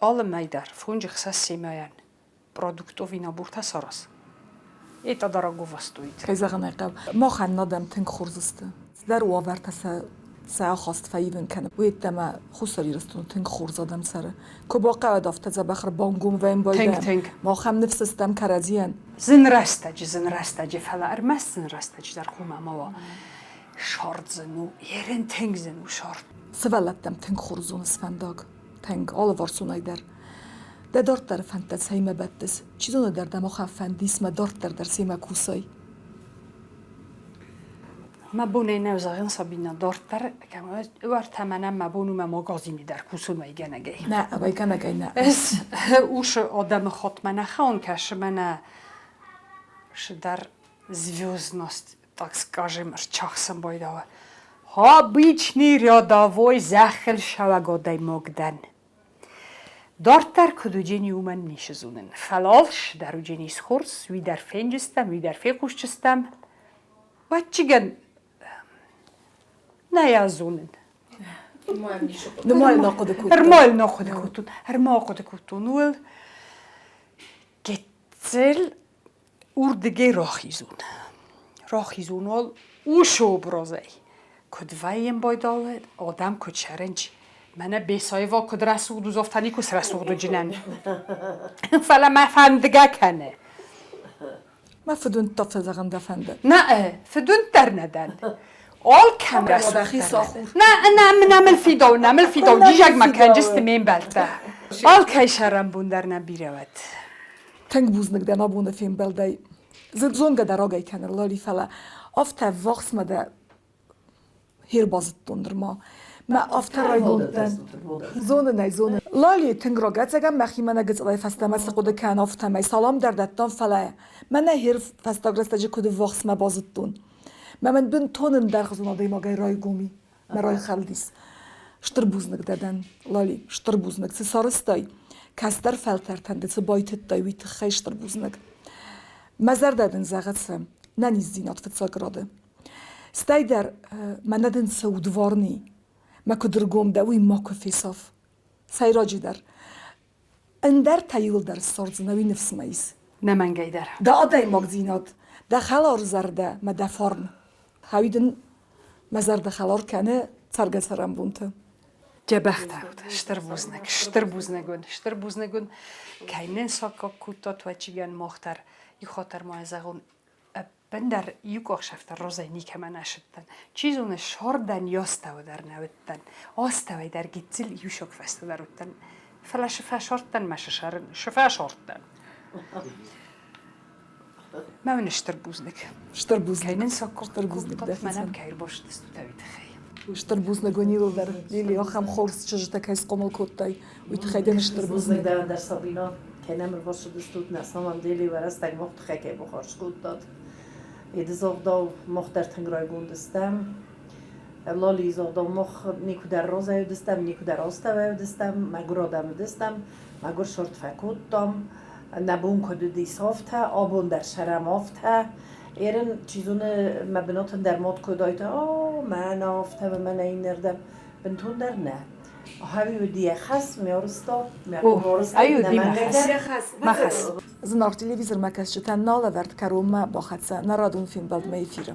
Алы мӕй дӕр фунджы хсӕз семӕйӕн продуктовый набортӕ сараз. Это дорогого стоит. Кӕй зӕгъын ӕй хъӕуы, махӕн адӕм тынг хорз сты. Цыдӕр уавӕртӕ сӕ сӕ ахаст фӕивын кӕны. Уый йеддӕмӕ Хуссар Ирыстоны тынг хорз адӕм цӕры. Куы бахъӕуӕд, афтӕ дзӕбӕх ӕрбангом вӕййӕм байдайӕм. Тынг, тынг. Махӕм ныфс стӕм кӕрӕдзийӕн. Зын рӕстӕджы, зын рӕстӕджы, фӕлӕ ӕрмӕст зын рӕстӕджы дӕр хъуамӕ ма уа. Сӕрд зын у, ерын тынг зын у сӕрд. Сывӕллӕттӕм тынг хорз зоныс фӕндаг. Тынг, алыварсонӕй дӕр. Дӕ дарддӕры фӕндтӕ цӕимӕ бӕттыс? Чи зоны дӕр дӕм ахӕм фӕнд ис мӕ дарддӕр дӕр семӕ кусай? Мӕ бон ӕй нӕу зӕгъын, Сабина, дарддӕр уӕртӕ мӕнӕн мӕ бон у мӕ магазини дӕр кусун уӕйгӕнӕгӕй. Нӕ, уӕйгӕнӕгӕй нӕ. Ӕз усы адӕмы хатт мӕнӕ хауын кӕсы, мӕнӕ шыдӕр звездность, так скажем, рчахсын байдауы. Обычный рядовой зӕххыл шӕуӕг адӕймаг дӕн. Дарддӕр куыд уыджени, уымӕн ницы зонын. Фӕлӕ алш дӕр уыджени схорз, уый дӕр фенджыстӕм, уый дӕр фехъусджыстӕм. Вӕччигӕн нӕ йӕ зонын. Нымайын ахъуыды кодтон. Ӕрмайын ахъуыды кодтон. Ӕрма ахъуыды кодтон. Уыл гыццыл урдыгӕй рахизун. Рахизун уал уыцы образӕй. Куыд вӕййӕм байдалы, адӕм куыд сӕрынч. Мӕнӕ Бесаева куыд рӕсугъд у, афтӕ никуы срӕсугъд уыджынӕн. Фӕлӕ мӕ фӕндгӕ кӕны. Мӕ фыдуынд дӕр фӕзӕгъын дӕ фӕнды. Нӕ, фыдуынд дӕр нӕ дӕн. Алкӕм рӕсугъд. Нӕ, нӕ, нӕ мыл фидау, нӕ мыл фидау, дизаг ма кӕнджысты ме мбӕлттӕ. Алкӕй сӕрӕнбон дӕр нӕ бирӕ уӕд. Тынг бузныг дӕн абоны фембӕлдӕй. Зонгӕ дӕ рагӕй кӕнын, Лали, фӕлӕ афтӕ ӕввахсмӕ дӕ ӕрбазыдтон нырма. Мӕ афтӕ райгонд дӕн. Зонын ӕй, зонын. Лали тынг рагӕцӕгӕн мӕхимӕ нӕ гыццылӕй фӕстӕмӕ цы хъуыды кӕн, афтӕмӕй салам дӕр дӕттон, фӕлӕ мӕнӕ хер фӕстаг рӕстӕджы куыд ӕввахсмӕ базыдтон. Мӕ мын бынтон ӕндӕрхуызон адӕймагӕй райгом и, мӕ райхӕлдис. Стыр бузныг дӕ дӕн, Лали, стыр бузныг, цы сарӕзтай, кӕстӕр фӕлтӕртӕн ды цы байтыдтай, уый тыххӕй стыр бузныг. Мӕ зӕрдӕ дын зӕгъы цы, нӕниздзинад фыццаг рады. Стӕй дӕр мӕнӕ дын цы удварн и, мӕ куыд ӕргом дӕ, уый макуы фесаф. Сӕйраджыдӕр, ӕндӕртӕ иуылдӕр ссардзынӕ, уый ныфс мӕ ис. Нӕмӕнгӕй дӕр. Дӕ адӕймагдзинад, дӕ хӕлар зӕрдӕ мӕ дӕ фарн. Хауи дын мӕ зӕрдӕ хӕлар кӕны цӕргӕ-цӕрӕнбонты. Дзӕбӕхтӕ уыд. Стыр бузныг, стыр бузныг уын, стыр бузныг уын, кӕй нын саккаг кодтат уӕ чигӕн мах дӕр. Иу хатт ма зӕгъон, ӕппындӕр иу къухсӕфтӕ розӕй никӕмӕн ӕсыдтӕн. Чи зоны, сордӕн астӕу дӕр нӕ уыдтӕн. Астӕуӕй дӕр гыццыл иу сог фӕстӕдӕр уыдтӕн. Фӕлӕ сыфӕсордтӕн мӕ сысӕрын, сыфӕсордтӕн. Мӕ уын стыр бузныг. Стыр бузныг. Кӕй нын саккаг Стыр бузныг кодтат, мӕнӕн дӕхицӕн. кӕй ӕрбацыдыстут, уый тыххӕй. Стыр бузныг уын иууылдӕр. Лили, ахӕм хорз чызджытӕ кӕй схъомыл кодтай, уый тыххӕй дын стыр Бузныг бузныг. дӕуӕн дӕр, Сабина, кӕй нӕм ӕрбацыдыстут, на самом деле уӕ рӕстӕг мах тыххӕй кӕй бахарз кодтат. Еды загъдау, мах дӕр тынг райгонд стӕм. Лалийы загъдау, мах никуыдӕр разӕй уыдыстӕм, никуыдӕр астӕуӕй уыдыстӕм, мӕгуыр адӕм уыдыстӕм, мӕгуыр сырд фӕкодтам. Нӕ бон куыд уыдис, афтӕ, абон дӕр сӕрӕм афтӕ. Ерын, чи зоны, мӕ бынатын дӕр мад кодайта, о, мӕнӕ афтӕ, мӕнӕ иннӕрдӕм. Бынтондӕр нӕ. Ахӕм уыди йӕ хӕс, ме рыста, мӕ О, ай уыди мӕ хӕс. Мӕ хӕс. Зынаргъ телевизормӕкӕсджытӕн нал ӕвӕрд кӕронмӕ бахӕццӕ нӕ радон фембӕлдмӕ эфиры.